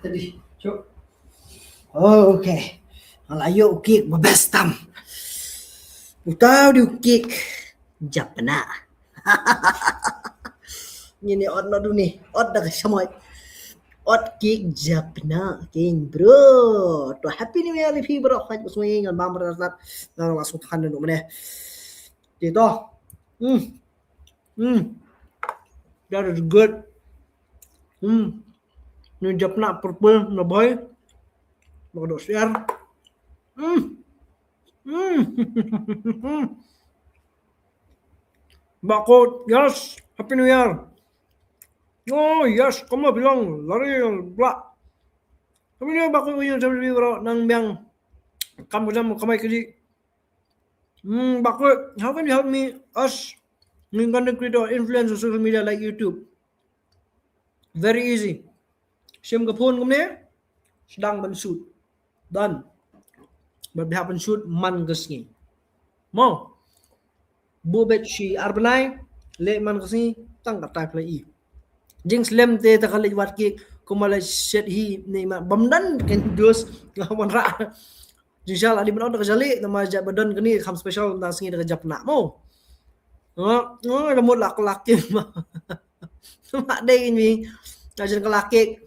Tadi, cuk. Oh, okay. Nga la ïoh u kek ba best tam. Uta u dei u kek japnah. Ngin ïa ot noh duni, ot da ka shamoi. Ot kek japnah keiñ bro. To happy new year ïa phi bro. Khait ba sngi ngan bam bra tat. Ngan la sngewthuh hangne mynne. Te to. Hmm. Hmm. That is good. Hmm. Ni japnah purple na bhoi. Ba ka doh syiar. Hmm. Hmm. Bakut, yes, happy new year. Oh yes, kumno phi long, lari blah. Happy new year Bakut, ïing sem bro, nang biang. Kam ka jam kamai kali. Hmm, Bakut, how can you help me, us, ngin content creator, influencer, social media like YouTube? Very easy. Shim ka phone kumne, sdang ban shoot. Done. Bad phi hap ban shoot man ka sngi. Mo. Buh beit shi ar bnai, leh man ka sngi, tang katta phi la ïohi. Jingslem te ta ka leit wad kek, kumba la shet hi, ne ma bam dan kan dus, nga wanrah. Jingshisha la dei ban ot da ka jali, namar jait ba don kane kham special na sngi da ka japnah mo. Nga, nga la mut la ka la kek ma. Ma dei ngi. Ta jan ka la kek.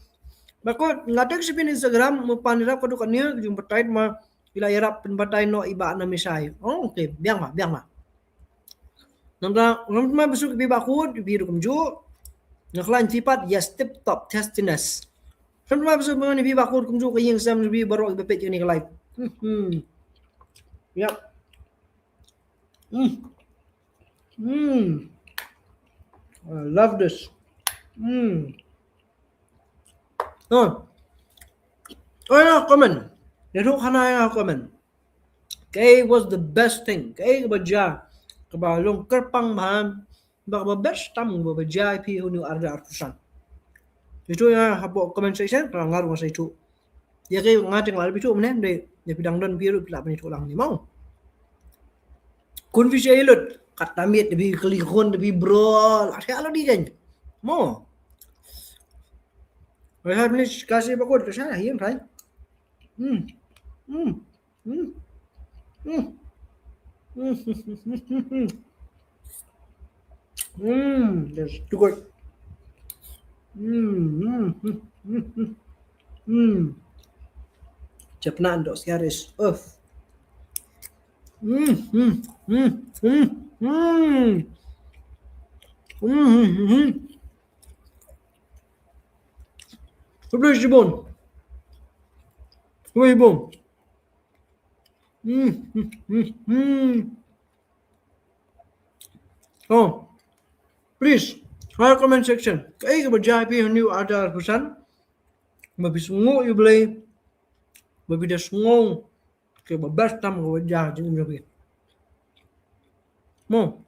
Bakut, nga text phi Instagram, mo pan ïarap ka duk ka niar, jingbatai ma, i la ïarap pynbatai noh i Bah Namishai. Oh, okay, biang ma, biang ma. Namar, namar ba suk phi Bakut, phi ruh kumjuh. Nga khlaiñ phi pat, yes, tip top, testiness. Namar ba suk phi Bakut kumjuh ka ïing sem phi baroh ba peit kane ka live. Hmm. Yep. Hmm. Hmm. I love this. Hmm. Oh. Oh, ïa comment. Ïa ruh khana ïa comment. Kaei was the best thing? Kaei kaba jia, kaba long kyrpang bha, ba kaba best tam kaba jia ïa phi ha une u ar hajar arphew san? Ïathuh ïa hapoh comment section, ka la nga ruh nga sa ïathuh. Ïa kaei nga teng la ïathuh mynne, dei ïa phi dang don phi ruh phi lah ban ïathuh lang ne mo. Khun phi sha ïa lut, katta miet da phi kylli khun da phi bro, la thiah la dei kan. Mo. Wei ha phi ka shi ba khun ka sha ïa hi em thai. Hmm. Hmm. Hmm. Hmm. Hmm. Mm, that's too good. Mm, mm, mm, mm, mm. Mm. Japnah doh syiar is. Uff. Mm, mm, mm, mm, mm. Mm, mm, mm. Please, Jibon. Wei, Jibon. Hmm, hmm, hmm, hmm. Oh, please, ha comment section. Kaei kaba jia ïa phi ha une u ar hajar arphew san? Ba phi sngew ïa U Blei, ba phi da sngew kaba best tam kaba jia ha jingim jong phi. Mo.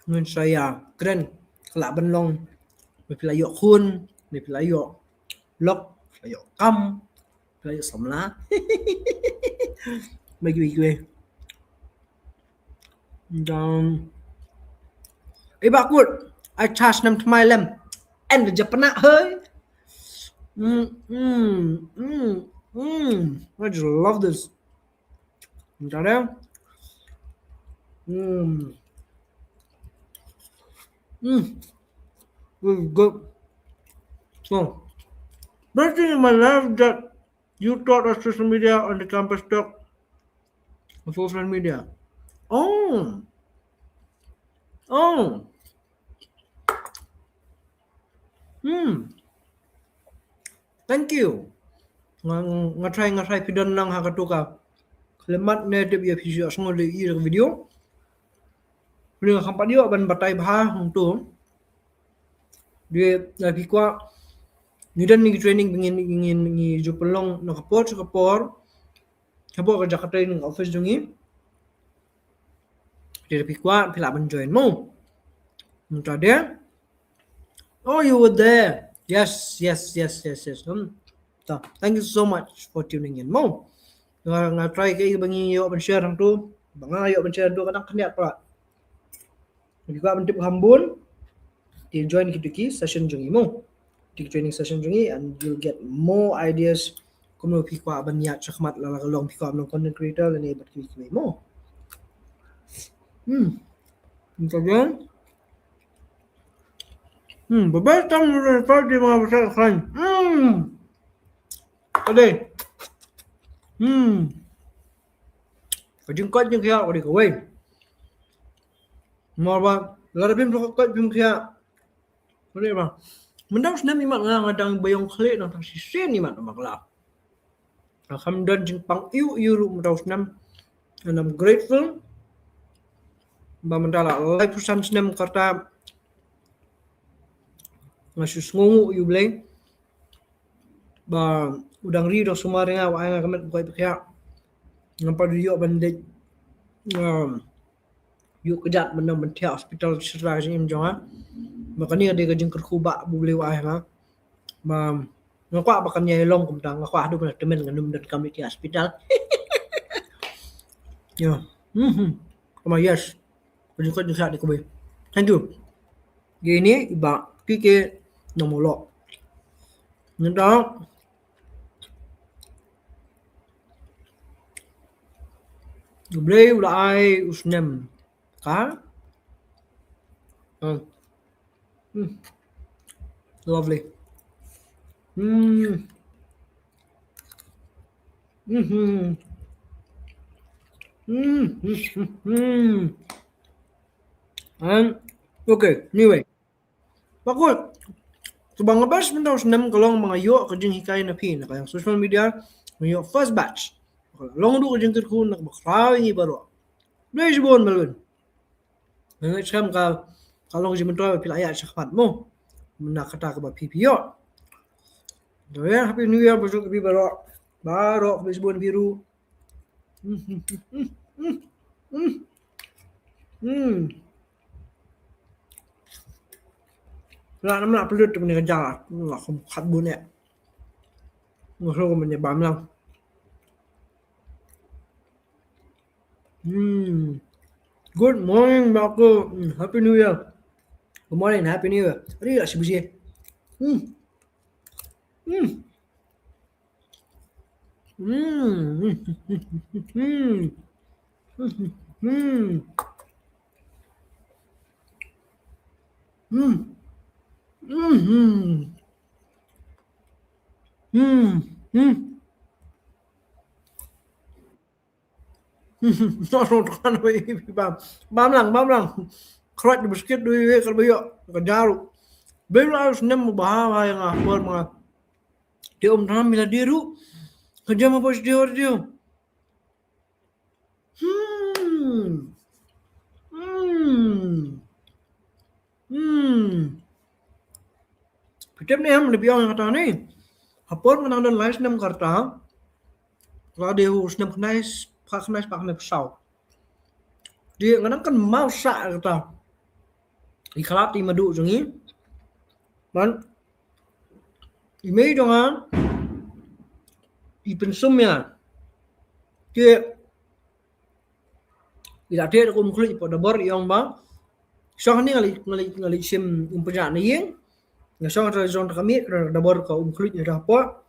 Ngin sa ïa kren, ka lah ban long ba phi la ïoh khun, ba phi la ïoh lok, phi la ïoh kam, phi la ïoh samla. Ba kiwei kiwei. Dan i Bakut, ai chas nam tmai lem. And Japnah hoi. Mm, mm, mm, mm. I just love this. Bentar ya. Hmm. Hmm. Good, good. So, best thing in my life that you taught us social media on the campus talk of social media. Oh. Oh. Hmm. Thank you. Nga, nga try, nga try phi don lang ha katu ka khyllipmat ne tip ïa phi shu ïohsngew ïa ka video. Phi nga kham pat ïoh ban batai bha hangtu. Dei, ïa phi kwah ngi don ngi training ngi, ngi, ngi ju pynlong na ka por sha ka por. Hapoh ka jaka training office jong ngi. Te phi kwah phi lah ban join mo. Mynta de. Oh, you were there. Yes, yes, yes, yes, yes. Hmm. So, thank you so much for tuning in mo. Nga, nga try kaei ba ngi ïoh ban share hangtu. Ba nga ïoh ban share hangtu ka dang khyndiat palat. Phi kwah ban tip kham bun, te join kitu ki session jong ngi mo. training session jong ngi and you'll get more ideas kumno phi kwah ban ïaid shakhmat la la ka long phi kwah ban long content creator lane bad kiwei kiwei mo. Hmm. Nta jong. Hmm, ba ba tang mo pa di ma ba sa khan. Hmm. Ade. Hmm. Ka jingkoit jingkhiah ka dei kawei. Mo ba la da phim koit phim khiah. Ka dei ba. Mynta u snem imat nga nga dang ba ïong khlieh nang tang shisien imat ba kla. Nga kham don jingpang ïu ïu ruh mynta u snem. And I'm grateful. Ba mynta la laiphew san snem ka rta nga shu sngewnguh ïa U Blei. Ba u dang ri u dang sumar ïa nga, u ai nga ka met ba koit ba khiah. Ngam pat ïoh ban leit, um, ïoh kjat ban ym ban thiah hospital shisha ka jingim jong nga. Ba kane ka dei ka jingkyrkhu ba U Blei u ai ha nga. Ba nga kwah ba kan ïai long kumta, nga kwah haduh ban tymmen ngan ym donkam leit thiah hospital. Ïa. Mhm. Kumba yes. Ka jingkoit jingkhiah dei kawei. Thank you. Ïa ine i Bah K K Nongmawlok. Nangta U Blei u la ai u snem ka. Hmm. Hmm. Lovely. Hmm. Mhm. Hmm. Hmm. Hmm. And okay, anyway. Bakut. Kaba nga best mynta u snem ka long ba nga ïoh ka jinghikai na phi na ka liang social media, nga ïoh first batch. Long ruh ka jingkyrkhu na kaba khraw ïa ngi baroh. Blei shibun Melvin. Nga ngeit skhem ka, ka long jingmyntoi ba phi la ïaid shakhmat mo. Mynta kata kaba phi phi ïoh. Ïa, Happy New Year ba suk phi baroh. Baroh kaba shibun phi ruh. Hmm. Hmm. Hmm. Hmm. La nam la plut tu ni ka jala. La khum khat bun eh. Ngusuk ka manya bam lang. Hmm. Good morning, Marco. Hmm. Happy New Year. Good morning, Happy New Year. Ri la shi baje. Hmm. Hmm. Hmm. Hmm. Hmm. Hmm. Hmm. Hmm. Hmm. Bam, bam lang, bam lang. Khrot da biskit da iwei ka ba ïoh ka jaru. Bym lah snem ba ha ba ïa nga por ma nga. Te um thnam ila diru. Ka jam ba sdio sdio. Hmm. Hmm. Hmm. Phi tip ne em, lei biang kata ne. Ha por nga nang don lai snem ka rta. Ka dei u snem khyndai, phra khyndai, phra khyndai phew saw. Te nga nang kynmaw sah kata. I khlad i madu jong ngi. Ban i mei jong nga i pynsum ïa nga. Te i la thied da ka umkhluit hapoh dabor i ong ba shong hangne nga leit, nga leit, nga leit shim um pynjah na ïing. Nga shong ha jrong ka miet, ka dabor ka umkhluit hapoh.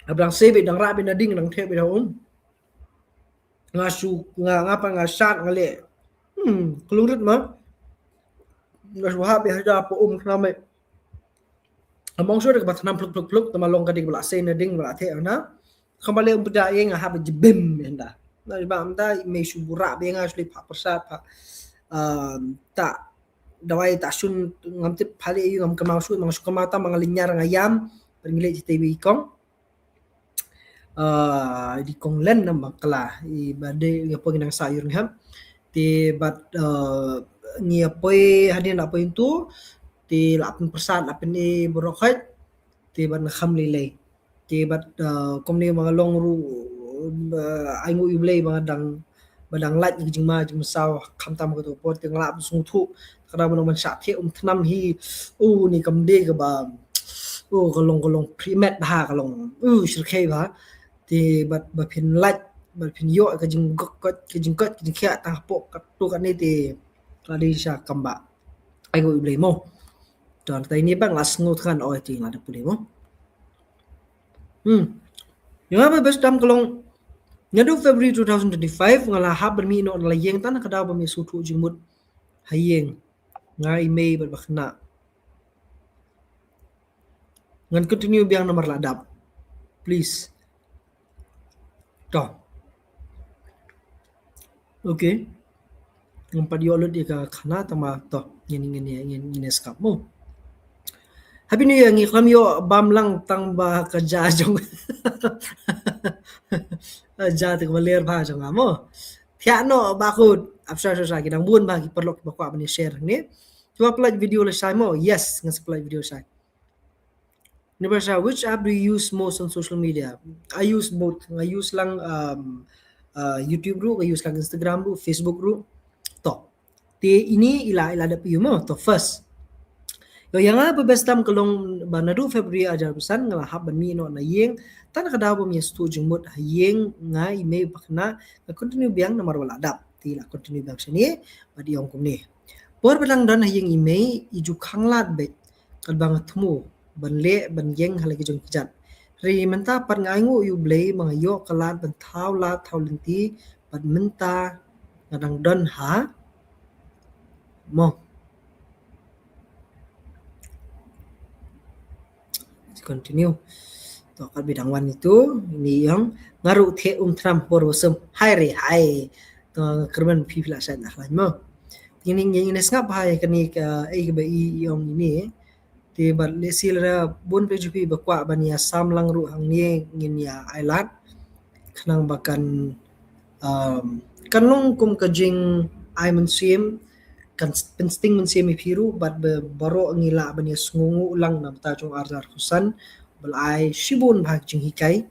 Haba dang sei beit dang rah beit na ding dang thied beit ha um. Nga shu, nga, nga pat nga sat nga leh. Hmm, ka lungrit ma. Nga shu hap beit hapoh um thnam beit. Among shu da kaba thnam pluk pluk pluk, tang ba long ka ding ba la sei na ding ba la thied na. Kam ba leh um pynjah ïa nga hap jibim ïa nda. Na ba mynta i mei shu buh rah beit nga shu leit phah pyrsad phah, um, ta dawai ta shun ngam tip pha leh ïa u ngam kynmaw shuh, ngam shu kynmaw tang ba nga lynñiar nga ïam. Ban ngi leit jitei beit i kong. Ah, i kong Len na Bangla i ba dei ïa poi ngi nang sah ïa u ngi hap. Te bad, ah, ngi ïa poi hadien la poi ntu te la pynpyrsad la pyn-i baroh khoit. Te bad nga kham lei lei. Te bad, ah, kumne ma nga long ruh, ah, ai nguh ïa U Blei ba nga dang, ba dang lait ïa ka jingma jingmynsaw khamtam kato ka por te nga lah ban sngewthuh. Ka dang ban ong ban shah thied um thnam hi. U ni kam dei kaba, u ka long, ka long primet bha ka long. U shyrkhei bha. Te bad ba phin lait, ba phin ïoh ka jingkoit, ka jingkoit, ka jingkhiah tang hapoh katto katne te ka dei sha kam ba. Ai nguh ïa U Blei mo. Don ta ini bang la sngew thngan oi ti la da pule mo. Hmm. Ïa nga ba best tam ka long naduh February two thousand twenty-five nga la hap ban mih noh na la ïing tang ka daw ba mih sngewthuh jingmut ha ïing. Nga i mei bad ba khynnah. Ngan continue biang namar la dap. Please. To. Okay. Ngam pat ïoh lut ïa ka khana tang ba to. Ngin ngin ngin ngin skap mo. Happy New Year, ngi khlem ïoh bam lang tang ba ka ja jong. Ja te ka ba ler ba jong nga mo. Thiah noh ba kut. Ap sha sha sha ki dang bun ba ki paralok ba kwah ban share ne. Cuba pynlait video lashai mo. Yes, nga sa pynlait video lashai. Ni ba sha, which app do you use most on social media? I use both. Nga use lang um, uh, YouTube ruh, nga use lang Instagram ruh, Facebook ruh. To. Te ini ila ila da piu mo. To first. Yo yang apa best tam ka long ba naduh February ajar pesan nga la hap ban mih noh na ïing. Tan ka daw ba mih sngewthuh jingmut ha ïing nga i mei ba khynnah nga continue biang namar ba la dap. Te la continue biang shane bad i ong kumne. Por ba dang don ha ïing i mei i ju khanglad beit katba nga thmu ban leh ban ïeng ha la ki jong ki kjat. Hynrei mynta pat nga ainguh ïa U Blei ba nga ïoh ka lad ban thaw lad thaw lynti bad mynta nga dang don ha mo. Continue. To kat bidang wan itu ini yang nga ruh theh um tram por wasem. Hai re hai. To kyrmen phi phi la sha na lain mo. Ini ini sngap hai kane ka ei ba i yong ini. Te bad lehse lada bun phi ju phi ba kwah ban ïa sam lang ruh hangne ngin ïa ai lad. Khnang ba kan um, kan long kum ka jingai mynsiem, kan pynsting mynsiem ïa phi ruh bad ba baroh ngi lah ban ïa sngewnguh lang na bynta jong ar hajar arphew san ba la ai shibun bha ka jinghikai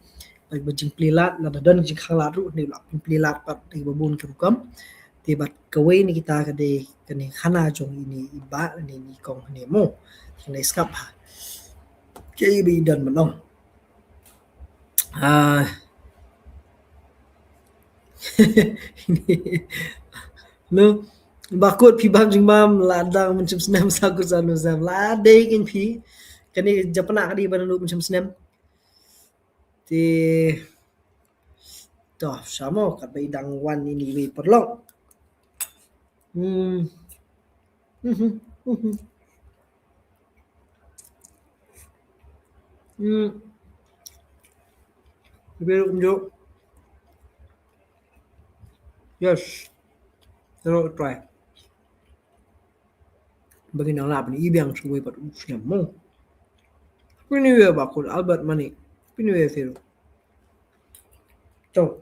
bad ba jingplie lad lada don jingkhanglad ruh ne la pynplie lad pat dei ba bun ki rukom. Te bad kawei na kita ka dei kane khana jong ine i bah ne i kong ne mo. Kane skap ha. Ke i ba i don ban ong. Ah. No. Ba kut phi bam jingbam la dang mynshem snem sa kut sa no sam la dei kin phi. Kane japna ka dei ban no mynshem snem. Te to sha mo kat ba i dang wan ini wei paralok. Hmm. Mhm, mhm. Hmm. Lebih ruh kumjuh. Yes. Terus try. Bagi nang lah bani ibiang suwei pat u snem mo. Happy New Year ba kut Albert Mani. Happy New Year sir. To.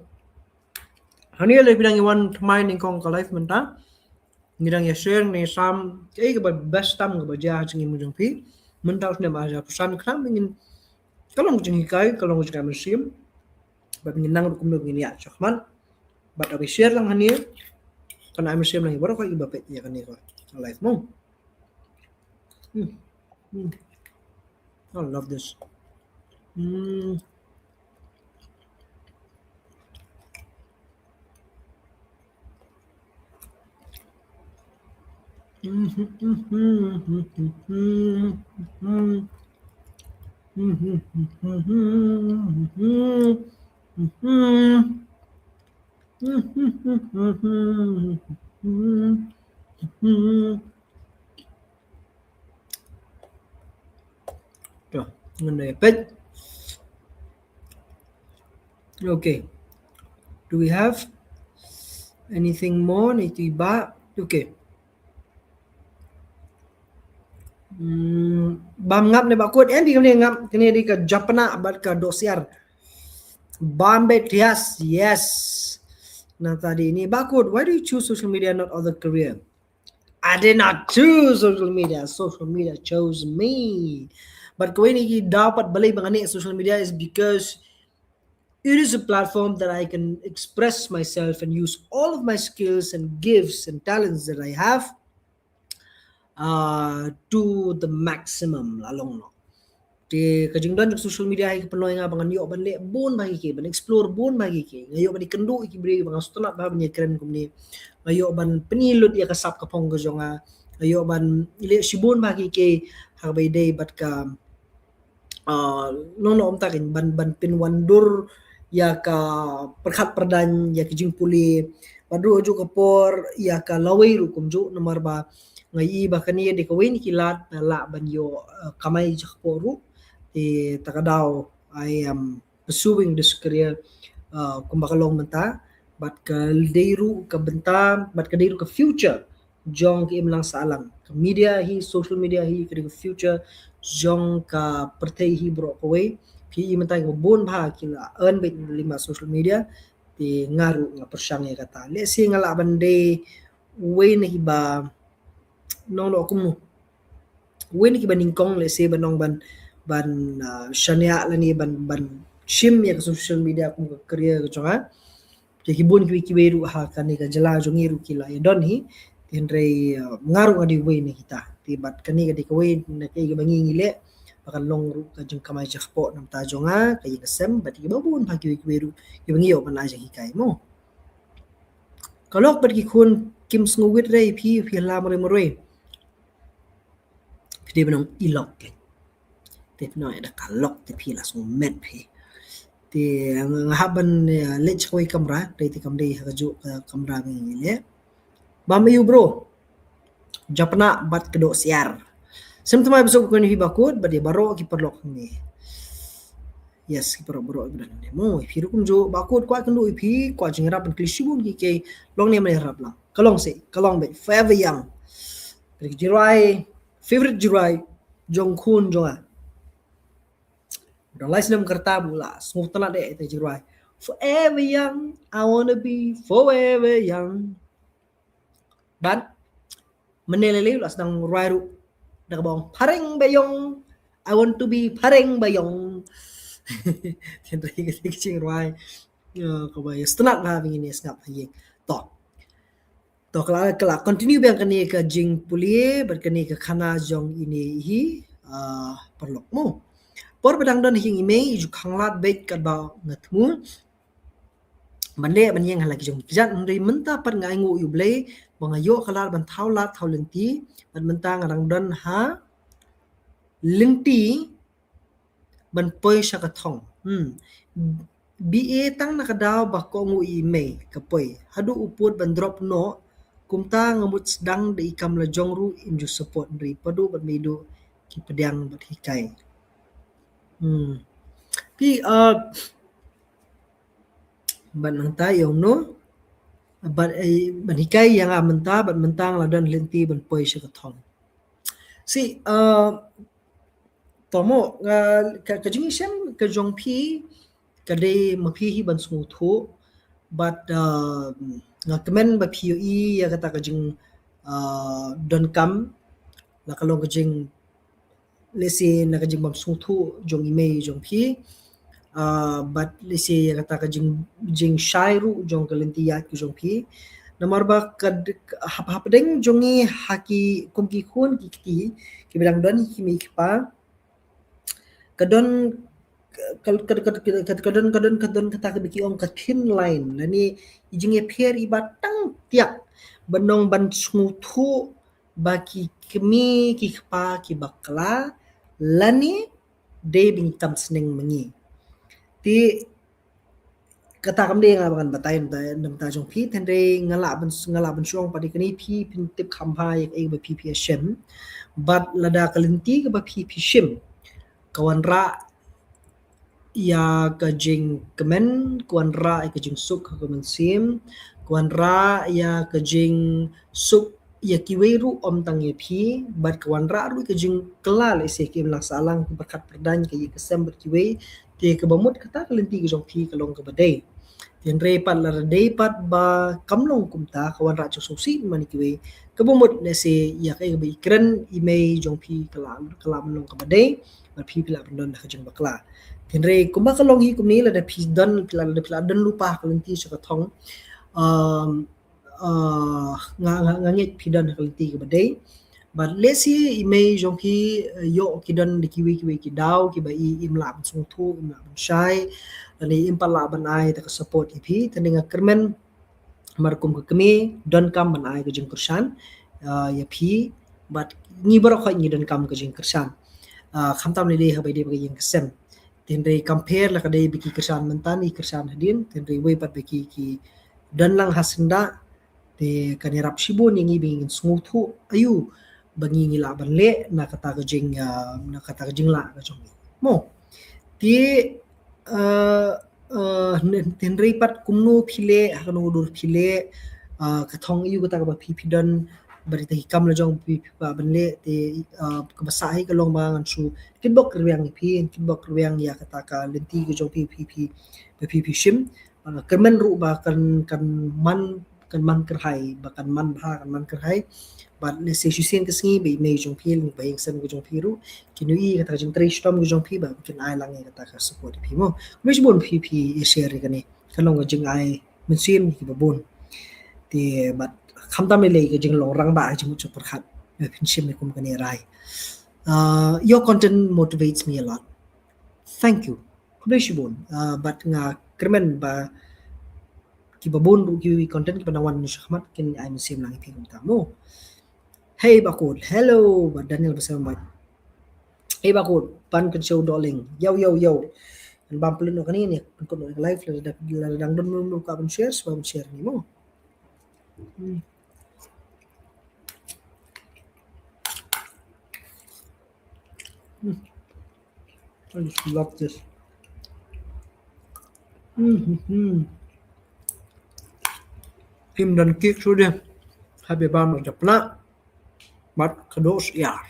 Hani le bidang iwan tmai ning kong ka live mynta. Ngi dang ïa share ne sam ei ka ba best tam ka ba jia ha jingim jong phi. Mynta u snem ar hajar arphew san khnang ba ngin ka long jinghikai ka long jinghikai mynsiem. Bad ngin nang ruh kumno ngin ïa shakhmat. Bad abi share lang hani. Kan ai mynsiem lang i baroh ka i ba peit ïa kane ka live mo. Hmm. Hmm. I love this. Hmm. To, ngan ïa peit. Okay. Do we have anything more? Ni tiba. Okay. Hmm, bam ngap ne ba kut. Eh, di kane ngap, kane di ka japna bad ka dosiar. Bam bet yes, yes. Na tadi ni ba kut, why do you choose social media not other career? I did not choose social media. Social media chose me. But kawei na ki daw pat balei ba nga ne social media is because it is a platform that I can express myself and use all of my skills and gifts and talents that I have uh, to the maximum la long noh. Te ka jingdon jong social media hi ka pynlong ïa nga ba ngan ïoh ban leh bun bha ki, ban explore bun bha ki. Nga ïoh ban ïakynduh ïa ki briew ba nga sngewtynnat bha ban ïakren kumne. Nga ïoh ban pyni lut ïa ka sap ka phong ka jong nga. Nga ïoh ban leh shibun bha ki. ha kaba ïadei bad ka, ah, nongno ym ta kein ban, ban pynwandur ïa ka pyrkhat pyrdaiñ, ïa ka jingpule. Bad ruh ha juh ka por ïa ka lawei ruh kumjuh, namar ba nga i ba kane dei kawei na ki lad ba lah ban ïoh, ah, kamai jingkpoh ruh. Te ta ka daw, I am pursuing this career, uh, kumba ka long mynta, bad ka dei ruh ka bynta, bad ka dei ruh ka future jong ka imlang sahlang. Ka media hi, social media hi, ka dei ka future jong ka pyrthei hi baroh kawei. Phi i mynta kiba bun bha ki la earn beit lyngba social media, te nga ruh nga pyrshang ïa kata. Lehse nga lah ban dei uwei na kiba nongno kumno, uwei na kiba nyngkong lehse ban ong ban, ban, ah, shaniah lane ban, ban shim ïa ka social media kum ka career ka jong nga. Te ki bun kiwei kiwei ruh ha kane ka jylla jong ngi ruh ki la ïa don hi. Te hynrei, ah, nga ruh nga dei uwei na kita. Te bad kane ka dei kawei na kaei kaba ngi ngi leh ba kan long ruh ka jingkamai jingkpoh na bynta jong nga, ka ïing ka sem, bad kiba bun bha kiwei kiwei ruh kiba ngi ïoh ban ai jinghikai mo. Ka lok bad ki khun kim sngewwit re ïa phi, phi la marwei marwei. Phi dei ban ong i lok kein. Te phi ong da ka lok te phi la sngewmet phi. Te nga hap ban, eh, leit sha kawei kamra, te te kam dei ha kajuh ka kamra ba ngi leh. Bam aiu bro. Japna bad ka doh siar. Sem thymmai ba suk kynduh ïa phi Bah Kut bad ïa baroh ki paralok hangne. Yes, ki paralok baroh ki ba don hangne. Mo, ïa phi ruh kumjuh Bah Kut, kwah kynduh ïa phi, kwah jingïarap ban kylli shibun ki, ki long ne mane ïarap lang. Ka long se, ka long beit Forever Young. Ka dei ka jingrwai, favorite jingrwai jong khun jong nga. Dang lai snem ka rta bad u la sngewtynnat eh ïa ka jingrwai Forever Young, I wanna be forever young. Bad mynne lei lei u la sdang rwai ruh da kaba ong Phareng Baiong, I want to be Phareng Baiong. Te hynrei ka dei ka jingrwai, eh, kaba ïa sngewtynnat bha ba ngin ïa sngap ha ïing. To. To, ka la, ka la continue biang kane ka jingpule bad kane ka khana jong ine hi, ah, paralok mo. Por ba dang don ha ïing i mei i ju khanglad beit katba nga thmu ban leh ban ïeng ha la ki jong ki kjat, hynrei mynta pat nga ainguh ïa U Blei ba nga ïoh ka lad ban thaw lad thaw lynti, bad mynta nga dang don ha lynti ban poi sha ka thong. Hmm. Ba tang na ka daw ba kohnguh i mei ka poi. Haduh u pud ban drop noh, kumta nga mut sdang da i kam la jong ruh im ju support, hynrei Padu bad Meidu ki pdiang bad hikai. Hmm. Phi, uh, bad mynta ïa u no, bad, eh, ban hikai ïa nga mynta, bad mynta nga la don lynti ban poi sha ka thong. Si, uh, to mo, uh, ka, ka jingshem ka jong phi ka dei ma phi hi ban sngewthuh, bad, uh, nga kmen ba phi ïohi ïa kata ka jing, uh, donkam, la ka long ka jing, lehse na ka jingbym sngewthuh jong i mei jong phi, ah, bad lehse ïa kata ka jing, jingshai ruh jong ka lynti ïaid ka jong phi. Namar ba ka d-, hap, hapdeng jong ngi ha ki, kum ki khun ki kti kiba dang don ki mei ki pa, ka don ka, ka, ka, ka, ka don, ka don, ka don kata kaba ki ong ka thin line, lane i jingïapher iba tang tiak ban ong ban sngewthuh ba ki kmie ki kpa ki bakla lane dei ba ngi kam sneng ma ngi. Te kata kam dei nga ba ngan batai na bynta, na bynta jong phi, hynrei nga lah ban, nga lah ban shu ong pat ïa kane, phi phin tip kham bha ïa kaei ba phi phi ïashem. Bad lada ka lynti kaba phi phi shim ka wanrah ïa ka jingkmen, ka wanrah ïa ka jingsuk ha ka mynsiem, ka wanrah ïa ka jingsuk ïa kiwei ruh, ym tang ïa phi, bad ka wanrah ruh ïa ka jingkylla lehse ki imlang sahlang, ki pyrkhat pyrdaiñ, ka ïing ka sem bad kiwei. Te kaba mut kata ka lynti ka jong phi ka long kaba dei. Te hynrei pat lada dei pat ba kam long kumta, ka wanrah jingsngewsih man kiwei, kaba mut lehse ïa kaei kaba i kren i mei jong phi ka la, ka la ban long kaba dei, bad phi phi la ban don ha ka jingbakla. Te hynrei kumba ka long hi kumne, lada phi don, phi la, lada phi la don lypa ha ka lynti sha ka thong, um, uh, nga, nga, nga ngeit phi don ha ka lynti kaba dei. Bad lehse i mei jong phi, uh, ïoh ki don da kiwei kiwei ki daw kiba i im lah ban sngewthuh, im lah ban shai, lane im pat lah ban ai da ka support ïa phi. Te nga kyrmen mar kum ka kmie, donkam ban ai ka jingkyrshan, uh, ïa phi, Bad ngi baroh khoit ngi donkam ka jingkyrshan. Ah, khamtam lei lei haba ïadei bad ka ïing ka sem. Te hynrei compare la ka dei ba ki kyrshan mynta, ki kyrshan hadien, te hynrei wei pat ba ki, ki don lang ha syndah, te kan ïarap shibun ïa ngi ba ngin sngewthuh aïu ba ngi, ngi lah ban leh na kata ka jing, ah, na kata ka jinglah ka jong ngi. Mo. Te, ah, ah, hyn-, hynrei pat kumno phi leh, ha kano ka dur phi leh, ah, ka thong aïu kata kaba phi, phi don, bad ita ki kam la jong phi, phi kwah ban leh, te, ah, kaba sah hi ka long ba ngan shu kitbok rwiang ïa phi, kitbok rwiang ïa kata ka lynti ka jong phi, phi, phi, ba phi, phi shim. Ah, kyrmen ruh ba kan, kan man, kan man kyrhai, ba kan man bha, kan man kyrhai. Bad lehse shisien ka sngi ba i mei jong phi, lane ba ïing sem ka jong phi ruh kin ïohi kata ka jingtrei shitom ka jong phi, ba kin ai lang ïa kata ka support ïa phi mo. Khublei shibun phi, phi ïa share ïa kane. Ka long ka jingai mynsiem kiba bun. Te bad khamtam lei lei ka jinglong rangbah ka jingmut jingpyrkhat. Ïa phin shim ïa kum kane rai. Uh, your content motivates me a lot. Thank you. Khublei shibun. Uh, bad nga kyrmen ba kiba bun ruh ki content kiba nang wan shakhmat kin ai mynsiem lang ïa phi kumta mo. Hey Bakut, hello, ba Daniel Basem Mike. Hey Bakut, pan kan show darling. Yo, yo, yo. Kan bam pylun no kani ni, kan kun no live la da, la da dang don mulu ka ban share, ban share ni mo. Hmm. Hmm. I just love this. Mm-hmm. Kim dan kik sudah. Happy bam ada pula. Mat kedok siar.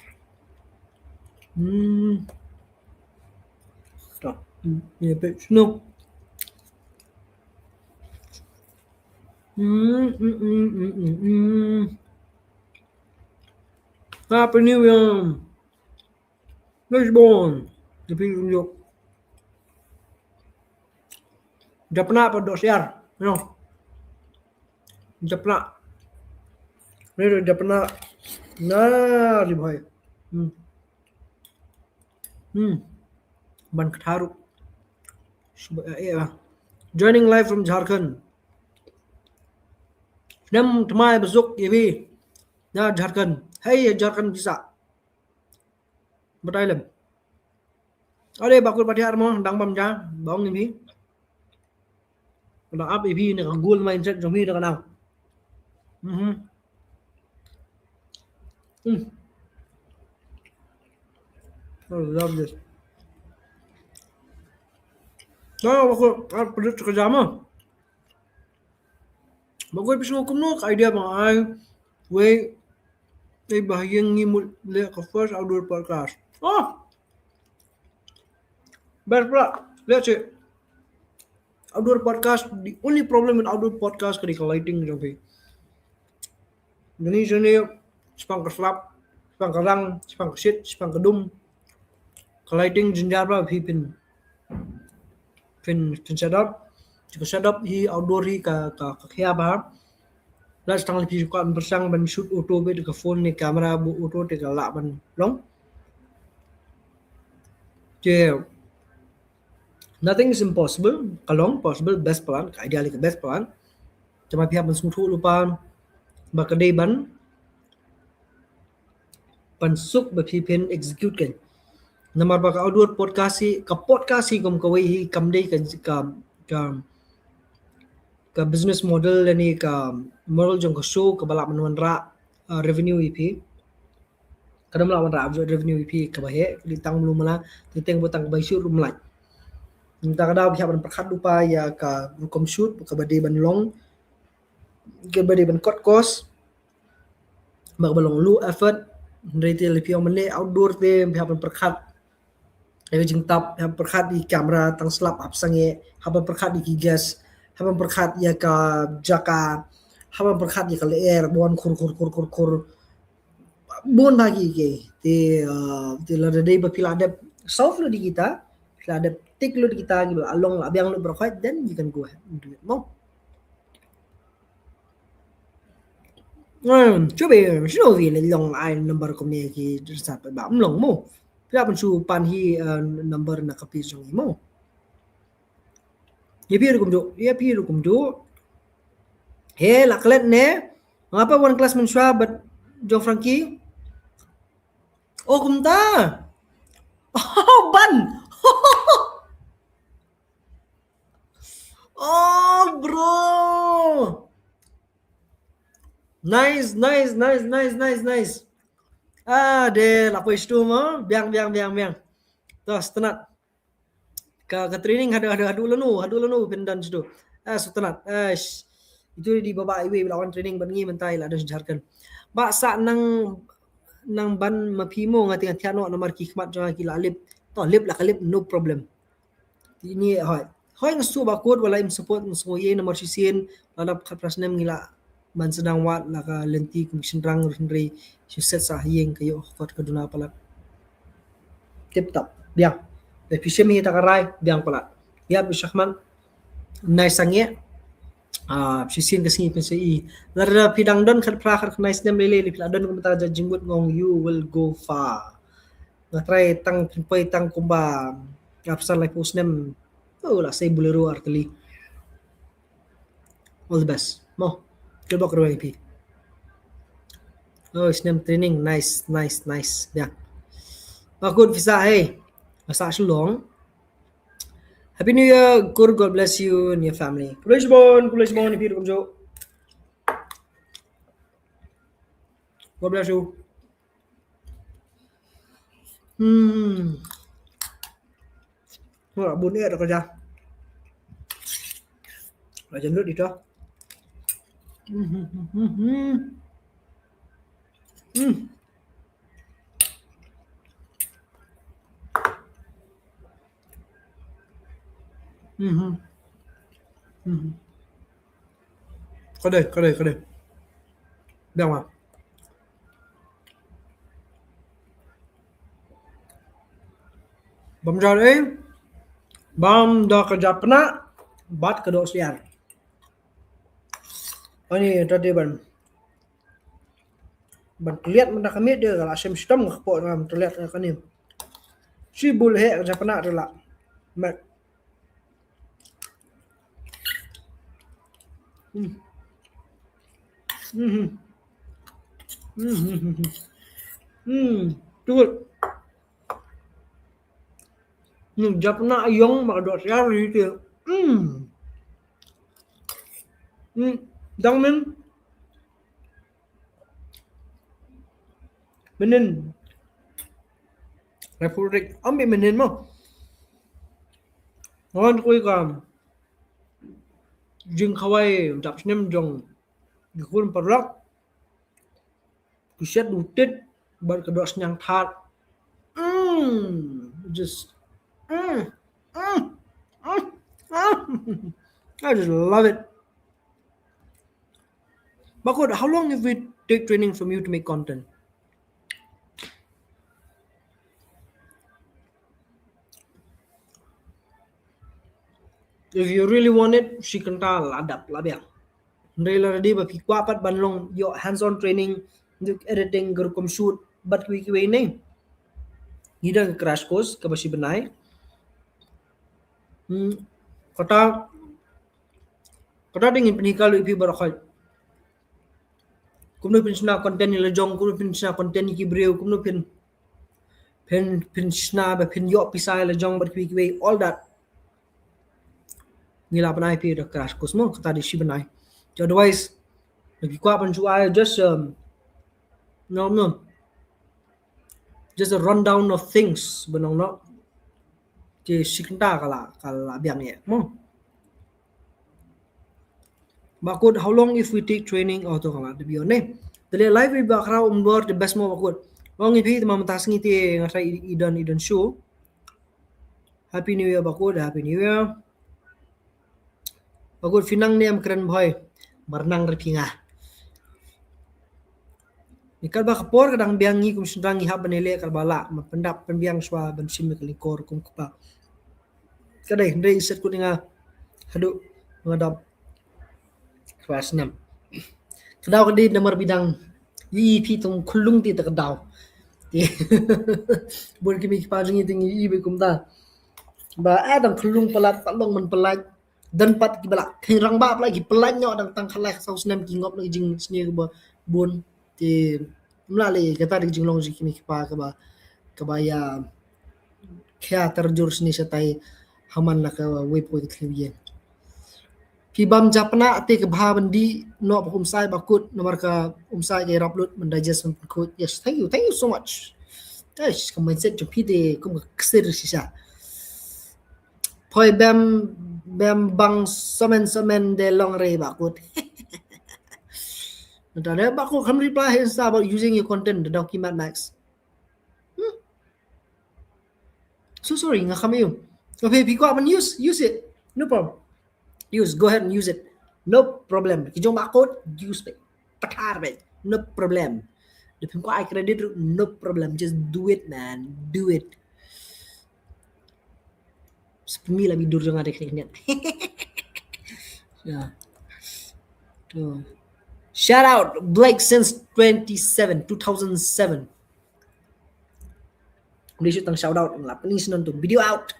Hmm. Tuh. Hmm. Ini pek senuk. Hmm, hmm, hmm, hmm, hmm, hmm. Happy New Year. Lisbon. Tapi tunjuk. Japna pa dok siar. No. Japna. Ni japna. Na, di bhai. Hmm. Hmm. Ban ktharu. Suba eh, eh, ah. Joining live from Jharkhand. Snem tmai besuk ïa phi. Na Jharkhand. Hey, Jharkhand bisa. Batai lem. Ade Bakut Patiar mo dang bam ja, bang ni phi. Dang ap ïa phi ne ka goal mindset jong phi da ka nang. Mhm. Hmm. Oh, love this. Nah, Bakut, ah, pedut sekejap mo. Bakut phi sngew kumno ka idea ba nga ai wei, eh, ba ha ïing ngi mut leh ka first outdoor podcast. Oh! Best pula, leh seh. Outdoor podcast, the only problem in outdoor podcast ka dei ka lighting jong phi. Jani jani, spang ka slap, spang ka rang, spang ka shit, spang ka dum. Ka lighting jynjar ba phi phin, phin, phin set up. Ka set up hi outdoor hi ka, ka, ka khia ba. Lada tang phi kwah ban pyrshang ban shoot auto bad ka phone ne camera ba auto te ka lah ban long. Te nothing is impossible, ka long possible, best plan, ka idea lei ka best plan. Te ma phi hap ban sngewthuh lypa ba ka dei ban, ban suk ba phi phin execute kan. Namar ba ka outdoor podcast hi, ka podcast hi kum kawei hi kam dei ka, ka, ka, ka business model lane ka model jong ka show kaba lah ban wanrah, uh, revenue ïa phi. Ka dang lah wanrah revenue ïa phi kaba heh, ka dei tang mlu mala, teng teng ba tang ba shoot ruh mlai. Mynta ka daw phi hap ban pyrkhat lypa ïa ka rukom shoot kaba dei ban long, kaba dei ban cut cost, ba kaba long low effort. Hynrei te lada phi ong ban leh outdoor te phi hap ban pyrkhat ïa ka jingtap, hap pyrkhat ïa ki camera tang slap hap sangeh, hap pyrkhat ïa ki guest, hap pyrkhat ïa ka jaka, hap pyrkhat ïa ka lyer, bun khur khur khur khur khur. Bun bha ki ki. Te, uh, te lada dei ba phi la dep solve lut ïa kita, phi la dep tick lut ïa kita, kiba la long la biang lut baroh khoit, then you can go ahead and do it mo. Hmm, shu be, shu be long ai number kumne ki sat ba mlong mo. Phi hap ban shu pan hi, uh, number na ka page jong i mo. Ïa phi ruh kumjuh, ïa phi ruh kumjuh. He, la klet ne. Ngapa wan class mynshuwa bad Jong Frankie? Oh, kumta. Oh, ban. Oh, bro. Nice, nice, nice, nice, nice, nice. Ah, de la poi shtu mo. Biang, biang, biang, biang. To, sngewtynnat. Ka, ka training haduh, haduh, haduh lano, haduh lano phin don shtu. Ah, sngewtynnat. Ah, sh-, itu di baba iwei ba la wan training bad ngi mynta i la don Jharkhand. Ba sa nang, nang ban ma phi mo, nga teng thiah noh namar ki khmat jong nga ki la lip. To, lip la ka lip, no problem. Te ini hoi. Hoi, nga sngewbha kut, wat la im support, nga sngewbha ïa namar shisien la dap khatphra snem ngi la ban sdang wad la ka lynti kum ki shynrang, hynrei shu set sa ha ïing ka ïoh kot ka duna palat. Tip top. Biang. Te phi shim ïa ta ka rai, biang palat. Ïa, phi shakman. Nai sangeh. Ah, shisien ka sngi phin sa i. Lada phi dang don khatphra khatkhyndai snem lei lei, phi la don kumta ka jingmut nga ong, you will go far. Nga trai tang, phin poi tang kumba, nga phew san laiphew snem. Oh, la sei Bolero ar tylli. All the best. Mo. Kyrpad kyrpad ïa phi. Oh, snem training. Nice, nice, nice. Ya. Bakut visa, hey. Nga sah Shillong. Happy New Year, Kur. God bless you and your family. Khublei shibun, khublei shibun ïa phi ruh kumjuh. God bless you. Hmm. Wah, bun eh da ka ja. Ka ja lut ito. Hmm, hmm, hmm, hmm, hmm. Hmm. Mhm. Mhm. Ka dei, ka dei, ka dei. Biang ma. Bam jar eh. Bam da ka japna. Bad ka dohsyiar. Ani, ta dei ban. Ban kylliat mynta ka miet de ka la shem shitom ka kpoh ban kylliat ka kane. Shi bul heh ka japna de la. Mat. Hmm. Hmm. Hmm. Hmm. Hmm. Tut. Hmm, japna ïong ma ka dohsyiar ri te. Hmm. Hmm. Dang men. Mynnin. Republic. Ambi mynnin mo. Ngan kui kam. Jingkhawai dap snem jong. Ki khun paralok. Ki shet dutit bad ka doh sniang thad. Mm, just, mm, mm, mm, mm. I just love it. Bakut, how long if we take training from you to make content? If you really want it, shi kynta la dap la biang. Hynrei lada dei ba phi kwah pat ban long ïoh hands on training, ïoh editing, ka rukom shoot, bad kiwei kiwei ne. Ngi don ka crash course kaba shi bnai. Hmm, kata, kata dei ngin pynhikai ïa phi baroh khoit. Kumno phin shna content ïa la jong, kumno phin shna content ïa ki briew, kumno phin, phin, phin shna ba phin ïoh pisa ïa la jong bad kiwei kiwei, all that. Ngi la pynai phi da crash course mo, kata dei shi bnai. Otherwise, lada phi kwah ban shu ai, just, um, no, no. Just a rundown of things, ba nang noh. Te shi kynta ka la, ka la biang ïa mo. Bakut, how long if we take training? Oh, to ka la dep ïoh ne. Te leh live ba khraw um dor te best mo bakut. Ong ïa phi te ma mynta sngi te nga sa i, i don, i don show. Happy New Year bakut, Happy New Year. Bakut phi nang ne em kren bhoi. Mar nang re phi nga. Ni katba ka por ka dang biang ngi kum shynrang ngi hap ban ïaleh katba lah, ma pyndap pynbiang shuwa ban shim ïa ka lyngkor kum kpa. Ka dei, hynrei i set kut ïa nga haduh nga dap khatphra snem. Ka daw ka dei namar ba i dang i phi tang khyllung te ta ka daw. Bun ki mei ki pa jong ngi te ngi i beit kumta. Ba, eh, dang khyllung palat, pat long man palat. Don pat kiba la kheiñ rangbah palat, ki palat noh dang tang khatlai khatsaw snem, ki ngop na ki jingsniew kiba bun. Te ym lah leh, kata dei ka jinglong jong ki mei ki pa kaba kaba ïa khia ter jur shane shatai ha man la ka wei poi ka thliew ïing. Phi bam japna te ka bha ban dih noh ba kum sai ba kut namar ka um sai ka rap lut ban digest ban kut. Yes, thank you, thank you so much. Yes, ka mindset jong phi te kum ka ksir shisha. Poi bam, bam bang somen somen de long re ba kut. Nta de ba kut kam reply Insta about using your content the document max. Hmm? So sorry, nga kham ïoh. Okay, phi kwah ban use, use it. No problem. Use, go ahead and use it. No problem. Ki jong ba kut, use it. Pathar beit. No problem. Da phi kwah ai credit ruh, no problem. Just do it, man. Do it. Sepemi la bidur jong nga dek dek niat. Ya. Tu. Shout out Blake since twenty-seven, two thousand seven. Udah shoot tang shout out, lap ni senon tu. Video out.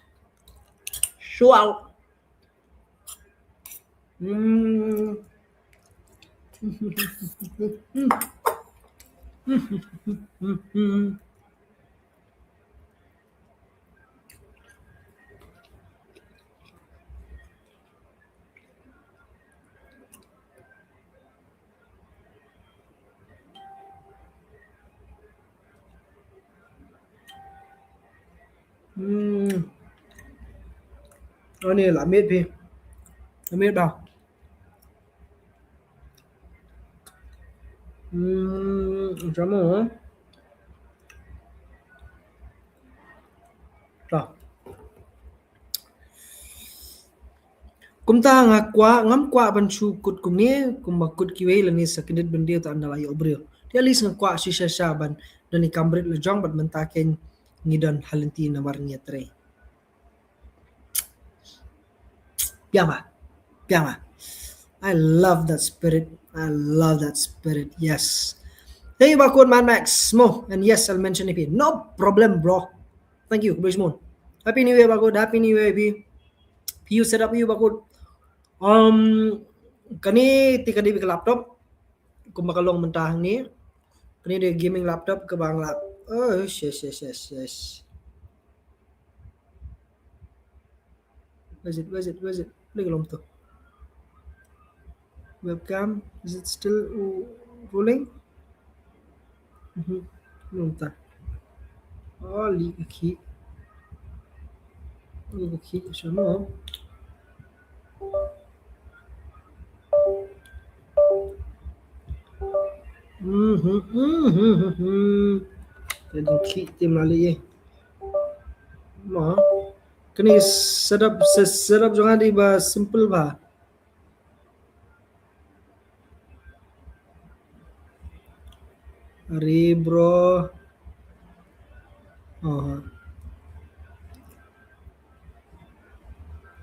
Show out. Hmm. Hmm. Ani la miet phi. La miet ba. Hmm, sama. Dah. Kumta nga kwah, ngam kwah ban shu kut kumne, kumba kut kiwei lane sa kyndit ban dei ta ynda la ïoh briew. Te at least nga kwah shisha sha ban don i kam bret la jong bad mynta kein ngi don ha lynti namar ngi ïatrei. Biang ba. Biang ba. I love that spirit. I love that spirit. Yes. Thank you, Bakut Man Max. Mo. And yes, I'll mention it. No problem, bro. Thank you. Khublei shibun. Happy New Year, Bakut. Happy New Year, P. P U set up you, Bakut. Um, kane te kane bik laptop. Kumba ka long mynta hangne. Kane de gaming laptop kaba nga lap. Oh, yes, yes, yes, yes. Where is it? Where is it? Where is it? Lagi long tu. Webcam, is it still rolling? Mhm. Long ta. Oh, li ka khi. Li ka khi, shano. Mhm, mhm, mhm. Ka dang khi tim lali eh. Ma. Kane setup, se-, setup jong nga dei ba simple ba. Are bro. Oh.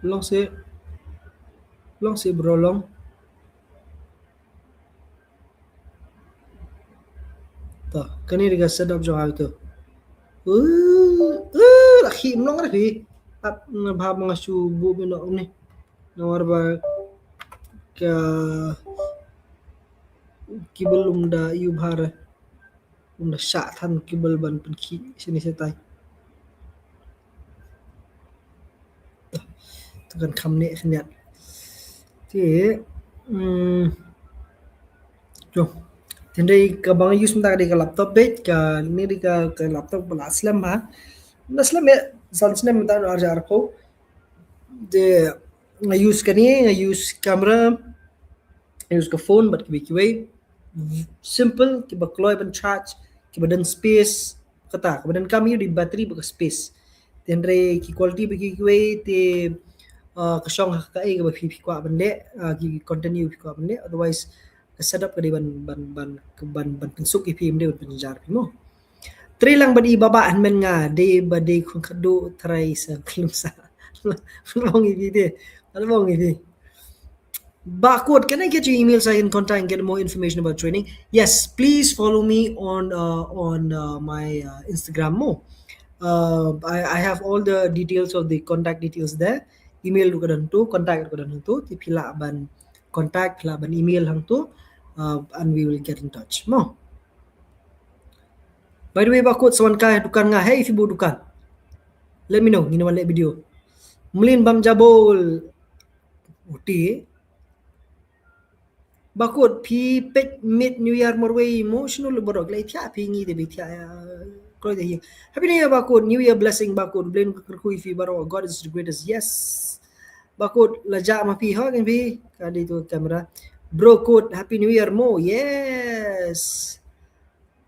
Long se. Long se bro long. To, kane dei ka setup jong nga to. Uh, uh, la khi mlong re khi. Ap na bha ma nga shu bu mi no ni. Namar ba ka cable um da ïu bha re. Um da shah than cable ban pynkhih shini shatai. To kan kham ne khyndiat. Te, hmm, to. Te hynrei kaba nga use mynta ka dei ka laptop beit, kane dei ka, ka laptop ba la slem ha. La slem ïa, san snem mynta ar hajar arphew. Te nga use kane, nga use camera, nga use ka phone bad kiwei kiwei. Simple, kiba kloi ban charge, kiba don space, kata, kiba donkam ïa u dei battery bad ka space. Te hynrei ki quality ba kiwei te, uh, ka shong ha kaei kaba phi, phi kwah ban leh, uh, ki content ïa phi kwah ban leh. Otherwise ka setup ka dei ban, ban, ban, ban, ban pynsuk ïa phi, ym dei ban pynjar phi mo. Trei lang bad i Baba, hynmen nga dei ba dei khun khadduh trai sa klum sa. Long ïa phi dei. Long ïa phi. Bakut, can I get your email so I can contact and get more information about training? Yes, please follow me on, uh, on, uh, my, uh, Instagram mo. Uh, I, I have all the details of the contact details there. Email ruh ka don tu, contact ruh ka don tu, te phi lah ban contact, phi lah ban email hangtu, uh, and we will get in touch mo. By the way, Bakut, sa wan kai dukan nga, hei, phi buh dukan. Let me know, ngin wan leh video. Mlien bam jabol. Uti. Bakut, phi peit miet New Year marwei mo, shano lut baroh, gleh thiah phi ngi te bi thiah, ya. Kloi te hi. Happy New Year, Bakut, New Year blessing, Bakut, Blei un kyrkhu ïa phi baroh, God is the greatest, yes. Bakut, la jah ma phi, ha, kin phi, ka dei tu camera. Bro Kut, Happy New Year mo, yes.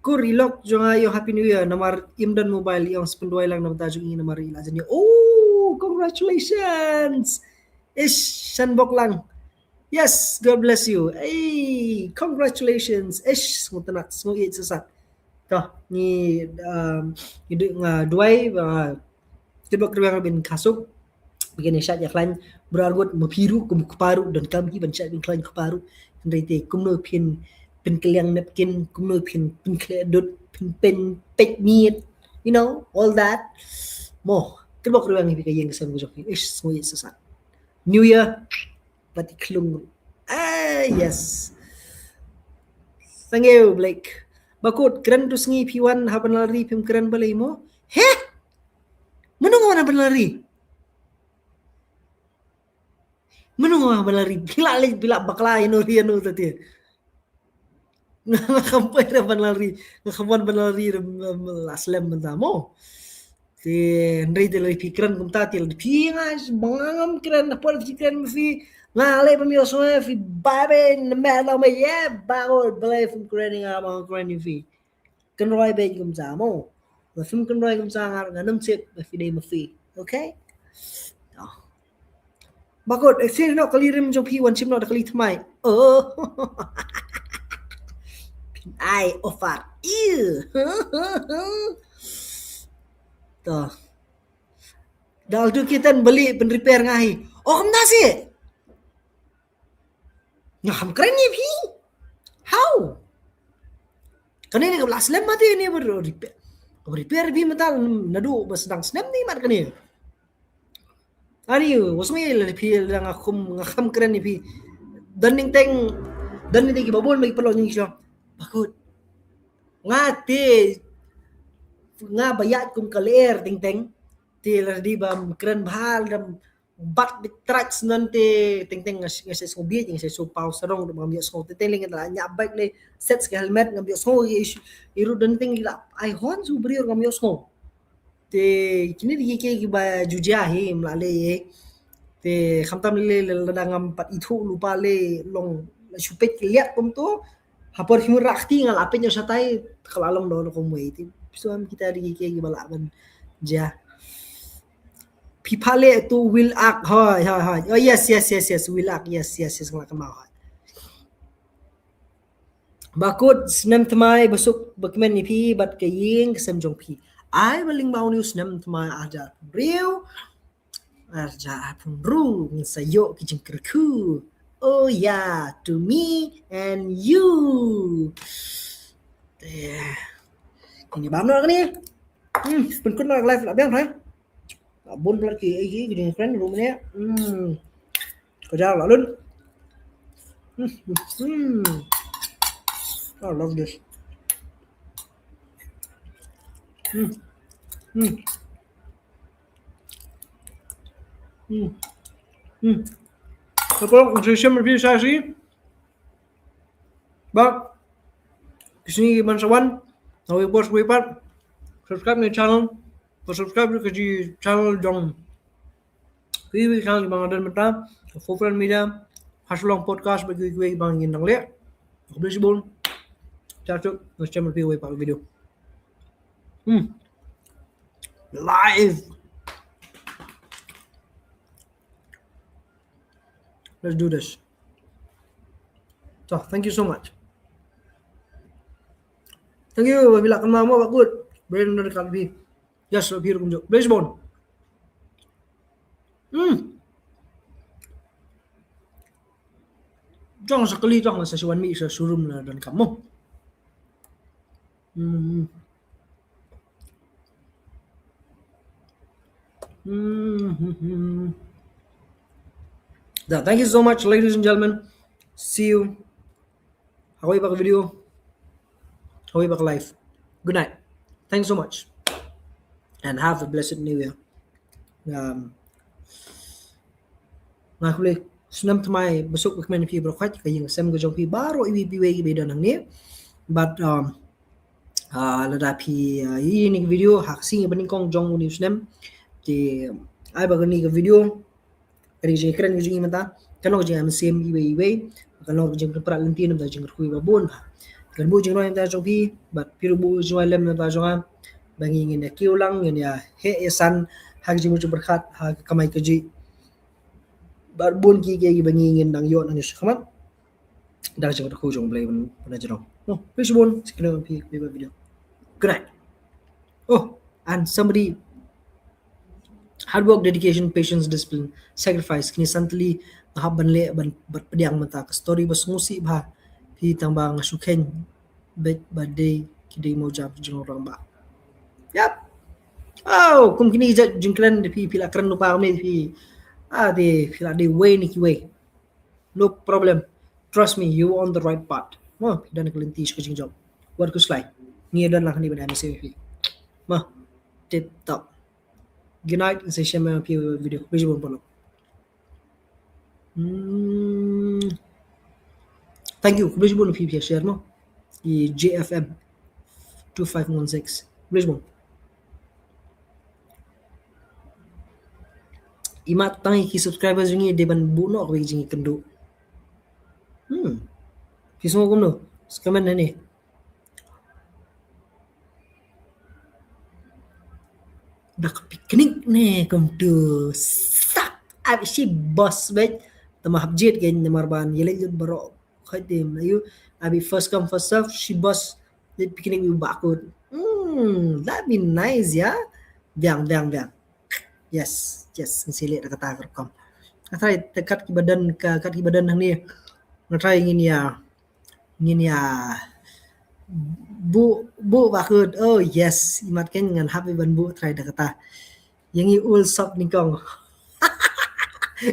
Kur, i lok jong nga ïa ong Happy New Year, namar im don mobile, ïa ong sa pynduwai lang na bynta jong i namar i la jan ïa. Oh, congratulations. Ish, shan bok lang. Yes, God bless you. Hey, congratulations. Ish, sngewtynnat, sngewieit shisha. To, ngi, um, ngi du-, nga duwai ba, kyrpad kyrpad ban khasuk. Bikin shad ïa khlaiñ, bra ruh, ma phi ruh, kum kpa ruh, donkam ki ban shad ban khlaiñ kpa ruh. Hynrei te, kumno phin pynkylliang napkin, kumno phin pynkhleh dud, phin pyn peit miet, you know, all that. Mo, kyrpad kyrpad ngi phi ka ïing ka sem ka jong phi. Ish, sngewieit shisha. New Year, bad i khlung. Ah, yes. Thank you, Blake. Bakut, kren tu sngi phi wan ha ban lari phim kren balei mo? He? Mano nga wan ha ban lari? Mano nga wan ha ban lari? Phi la leh, phi la bakla ïano ri ïano ta te. Nga kham poi da ban lari, nga kham wan ban lari da, um, la slem mynta mo. Te hynrei te lada phi kren kumta te lada phi nga ba nga ngam kren, na por phi kren ma phi, nga leh ba mi osngo phi ba be na me la me ye ba o Blei phim kren nga ba nga kren ïa phi. Kynroi beiñ kumta mo. Ba phim kynroi kumta nga, nga nym tip ba phi dei ma phi. Okay? Oh. Bakut, eh, sir, no, kali rim jong phi wan shim no da kali thymmai. Oh. Phin ai offer. Ew. To. Dal tu kitan beli pyn repair nga hi. Oh, kumta sih. Nga kham kren ïa phi. How? Kane ne ka ba la slem ma te ne ba repair. Ka ba repair phi mynta naduh ba sdang snem ne mat kane. Ani, wa sngew ïa la phi la nga khum, nga kham kren ïa phi. Don nyngkong, don nyngkong ki ba bun ba ki paralok ngi shu. Bakut. Nga te, nga ba ïaid kum ka lyer teng teng. Te la dei ba kren bha, la bat bit trach nan te teng teng nga, nga sa sngew bieit, nga sa sngew paw sarong, ngam ïohsngew. Te teng lei nga la ñiah bike lei, set ka helmet, ngam ïohsngew, i, i ruh don teng la ai horn shu briew, ngam ïohsngew. Te kine dei ki kiei kiba ju jia hi, ym lah lei. Te khamtam lei lada ngam pat ithuh lypa lei, long la shu peit ki liat kumto. Ha por hi mut rah kti nga la peit ïa shatai, ka la long da kumno kumwei. Te phi shu ong kita dei ki kiei kiba lah ban jia. Phi pha leh tu Will Ak, hoi, hoi, hoi. Oh, yes, yes, yes, yes, Will Ak, yes, yes, yes, nga la kynmaw, hoi. Bakut, snem thymmai ba suk ba kmen ïa phi bad ka ïing ka sem jong phi. Ai ba lyngba une u snem thymmai arhajar arphew hynriew, arhajar arphew hynriew ngin sa ïoh ki jingkyrkhu. Oh yeah, to me and you. Eh, kine bam noh kane. Hmm, pynkut noh live la biang, hoi. La bun palat ki, ki, ki jingkren ruh mynne. Hmm. Ka jar la lun. Hmm, hmm, hmm. I love this. Hmm. Hmm. Hmm. Hmm. Ka por ka shisha ma phi sa shi. Ba ki sngi ki ban sa wan, na wei por wei pat, subscribe na channel, ba subscribe ka ji channel jong kiwei kiwei channel ba nga don mynta, Four Friend Media, Hashwalong Podcast, ba kiwei kiwei ba ngin dang leh. Khublei shibun. Chat suk, na channel kiwei pat video. Hmm. Live. Let's do this. So, thank you so much. Thank you, ba phi la kynmaw mo, Bakut. Brand under ka phi. Yes, phi ruh kumjuh. Bless bone. Hmm. Jong sa kali jong la sa shu wan mih sha showroom la donkam mo. Hmm. Hmm. Da, thank you so much, ladies and gentlemen. See you. Ha kawei pat ka video. Ha kawei pat ka live. Good night. Thanks so much and have a blessed new year. Um, nga khublei snem thymmai basuk bakmen ïa phi baroh khoit, ka ïing ka sem ka jong phi baroh iwei pa iwei kiba don hangne. Bad um, ah, lada phi, ah, ïohi ïa kane ka video ha ka sngi ba nyngkong jong une u snem, te ai ba kane ka video ka dei ka jingkren ka jong ngi mynta, kan long ka jingmynsiem iwei iwei, kan long ka jingpynpra lynti na ka bynta ka jingkyrkhu ba bun. Kan buh jingrwai na ka bynta jong phi bad phi ruh buh jingrwai lem na ka bynta jong nga, ba ngi ngin ïa kiew lang, ngin ïa heh ïa san ha ka jingmut jingpyrkhat, ha ka kamai kajih bad bun kiei kiei ba ngi ngin nang ïoh nangne shakhmat da ka jingkyrkhu jong U Blei ban, ban jrong. Oh, phi shibun, sa ïakynduh ïa phi ha ka video. Good night. Oh, and somebody, hard work, dedication, patience, discipline, sacrifice, kine san tylli nga hap ban leh ban, ban pdiang mynta. Ka story ba sngewsih bha, phi, tang ba nga shu kheiñ beit ba dei ki dei mawjam jong u rangbah. Yap. Oh, kum kine ki jait jingkren da phi, phi la kren lypa kumne phi. Ah, dei phi la dei wei na kiwei. No problem. Trust me, you on the right path. Mo, phi don ka lynti sha ka jingjop. Wat khuslai. Ngi don lang hangne ban ai mynsiem ïa phi. Mo, tip top. Good night, ngin sa ïashem ïa phi ha ka video. Khublei shibun paralok. Hmm. Thank you. Khublei shibun ïa phi, phi ïa share mo. I J F M two five one six. Khublei shibun. Imat tang ïa ki subscribers jong ngi dei ban buh noh kawei ka jingïakynduh. Hmm. Phi sngew kumno? Sa comment hangne. Da ka picnic ne kumtu sak. Abi shi bus beit. Tama hap jied kein namar ban ïaleit lut baroh. Khoi tim ayu. Abi first come first serve, shi bus. Leit picnic u Bah Kut. Hmm, that'd be nice, yeah. Biang, biang, biang. Yes, yes, ngin sa leit da kata ka rukom. Nga trai te kat kiba don, ka kat kiba don hangne. Nga trai ngin ïa, ngin ïa buh, buh Bah Kut. Oh yes, imat kein ngan hap ban buh trai da kata. Ïa ngi ul sop nyngkong.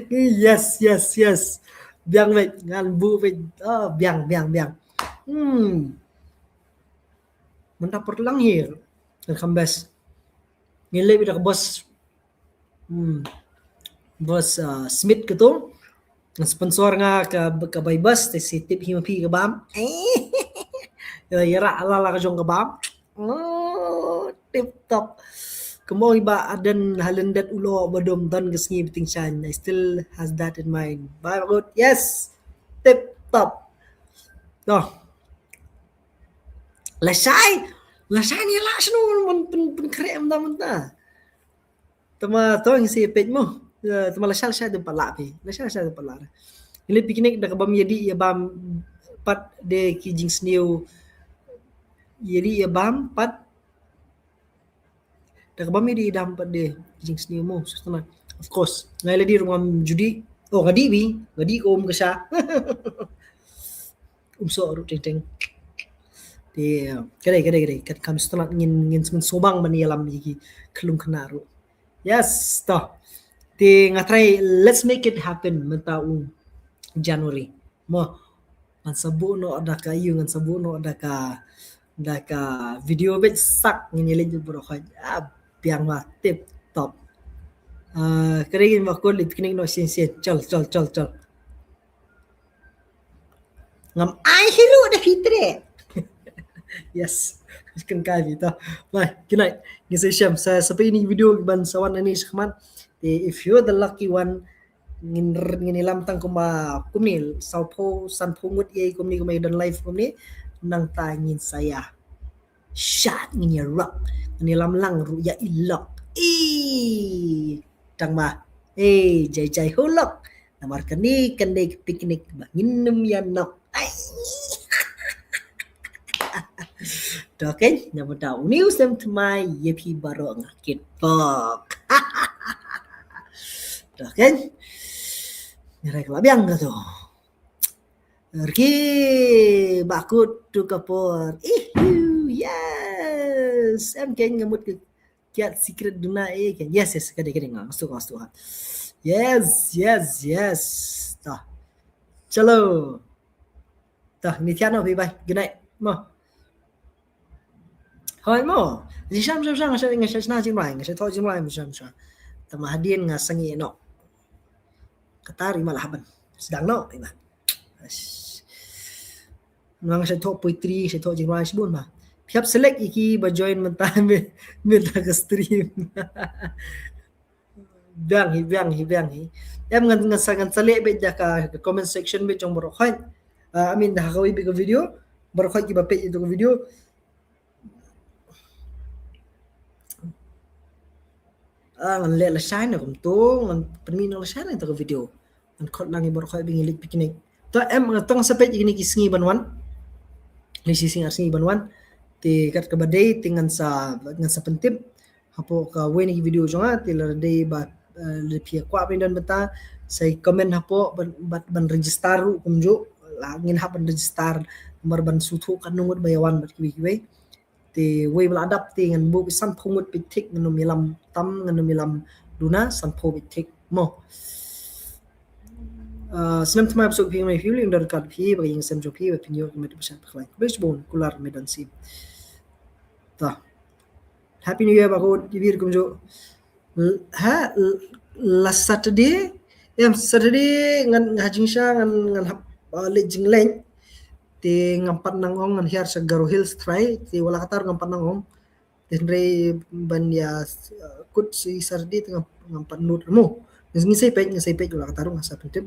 Yes, yes, yes. Biang beit, ngan buh beit. Oh, biang, biang, biang. Hmm. Mynta por lang hier. Kan kham best. Ngin leit beit da ka bus. Hmm. Bus, uh, Smith kato. Ngan sponsor nga ka, ka bai bus, te sa tip hi ma phi ka bam. Ïa, ïa ra la la ka jong ka bam. Oh, tip top. Kumno i Bah Aden ha lyndet u lyoh ba dum don ka sngi ba tyngshaiñ. I still has that in mind. Bye, Bah Kut. Yes. Tip top. To. Lashai. Lashai ne la shano man pyn, pynkhreh mynta mynta. Tama to ngi sa peit mo. Eh, tama lashai lashai dum pat lah phi. Lashai lashai dum pat lah. Ngi leit picnic da kaba ym ïadih ïabam pat de ki jingsniew. Ïadih ïabam pat da kaba ym ïadih ïabam pat de ki jingsniew mo. Sngewtynnat. Of course. Nga lade ruh ngam ju dih. Oh, nga dih bha. Nga dih ka um ka sha. Um soh ruh teng teng. Te, ka dei, ka dei, ka dei. Kat kam sngewtynnat ngin, ngin sngewbang ban ïalam ïa ki khyllung khynnah ruh. Yes, to. Te nga trai, let's make it happen mynta u January. Mo, ngan sa buh noh da ka ïu, ngan sa buh noh da ka, da ka video beit sak ngin ïaleit baroh khoit. Ah, biang ma, tip top. Ah, ka dei ngin ba kol picnic noh sien sien. Chal, chal, chal, chal. Ngam ai hi ruh da phi treh. Yes. Kan kai phi to. Bye. Good night. Ngin sa ïashem sa, sa peit ïa kine ki video kiban sa wan nangne shakhmat. Te, if you're the lucky one, ngin r-, ngin ïalam tang kumba kumne, sawphew, sanphew ngut ïa kumne kumba ïa don live kumne, nangta ngin sa ïa shad, ngin ïa rock, ngin ïalam lang ruh ïa i lok. I tang ma. Eh, jai jai ho lok. Namar kane kan dei ka picnic ba ngin ym ïa nok. Ai. To kein, na bynta une u snem thymmai ïa phi baroh nga kitbok. To kein. Ngi rai ka la biang ka to. Rki bakut tu ka por. Ihu, yes. Em kein nga mut ka kiad secret duna eh kein. Yes, yes, ka dei, ka dei nga, nga sngewthuh, nga sngewthuh. Yes, yes, yes. To. Chalo. To, ni thian noh phi, bye. Good night. Mo. Hoi mo. Jingsham, sham, sham, nga shait, nga shait shna jingrwai, nga shait thoh jingrwai, sham, sham. Tang ma hadien nga sangeh noh. Kata ruh i Mat la hap ban sdang noh, i Mat. Nga shait thoh poetry, shait thoh jingrwai shibun ma. Phi hap select ïa ki ba join mynta mynta ka stream. Biang hi, biang hi, biang hi. Em ngan, ngan sa, ngan sa leh beit da ka, ka comment section beit jong baroh khoit. Ah, I mean da kawei beit ka video. Baroh khoit kiba peit ïa ka video. Ah, ngan leh lashai na kumto, ngan pynmih na lashai na ka video. Ngan khot lang ïa baroh khoit ba ngi leit picnic. To em, to ngan sa peit ïa kine ki sngi ban wan. Lei shi sngi ar sngi ban wan. Te kat kaba dei te ngan sa, ngan sa pyntip hapoh kawei na ki video jong nga, te lada dei ba, eh, lada phi kwah ban don bynta, sa comment hapoh ban, ban, ban register ruh kumjuh, la ngin hap ban register, namar ban sngewthuh katno ngut ba ïa wan bad kiwei kiwei. Te wei ba la dap te ngan buh beit sanphew ngut beit thik, ngan ym ïalam tam, ngan ym ïalam duna, sanphew beit thik mo. Ah, snem thymmai ba suk phi, mai phi, ling dor kat phi ba ïing sem jong phi ba phin ïoh ki met ba shat ba khlaiñ. Best bun kular me dan sim. Ta. Happy New Year Bakut, i wir kumjuh. L-, ha, l-, last Saturday, em, Saturday ngan, nga ha jingshisha ngan, ngan hap, uh, leit jingleit. Te ngam pat nang ong, ngan hiar sha Garo Hills try, te wat la katta ruh ngam pat nang ong. Te hynrei ban ïa, uh, kut shi Saturday te ngam, ngam pat nud mo. Ngin sa peit, ngin sa peit wat la katta ruh, ngam sa pyntip.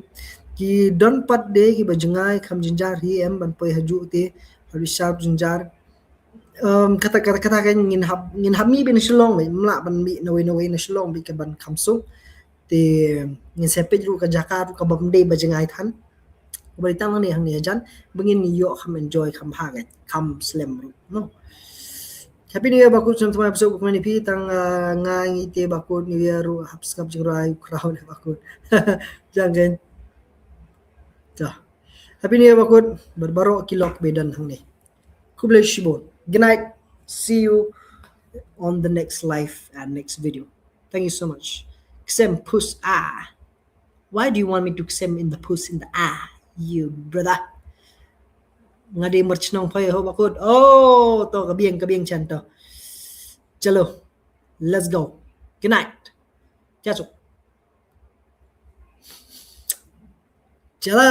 Ki don pat de kiba jngai kham jynjar hi em ban poi hajuh te, ha bishar jynjar. Um, kata, kata, kata kan ngin hap, ngin hap mih beit na Shillong beit, ym lah ban mih nawei nawei na Shillong beit, ka ban kham suk. Te ngin sa peit ruh ka jaka ruh kaba ym dei ba jngai than. Kaba dei tang hangne, hangne hajan ba ngin ïoh kham enjoy, kham bha, kham slem ruh, no. Happy New Year Bakut, snem thymmai ba suk kumne phi, tang, ah, nga ngi te Bakut, New Year ruh hap sngap jingrwai, crowd Bakut. Jang gen. Ta. Happy New Year Bakut bad baroh ki lok ba don hangne. Khublei shibun. Good night. See you on the next live and next video. Thank you so much. Ksem pus ah. Why do you want me to ksem in the pus in the ah? You brother. Nga dei mar chnong phai ho Bakut. Oh, to ka biang, ka biang chan to. Chalo. Let's go. Good night. Cha suk. Chalo.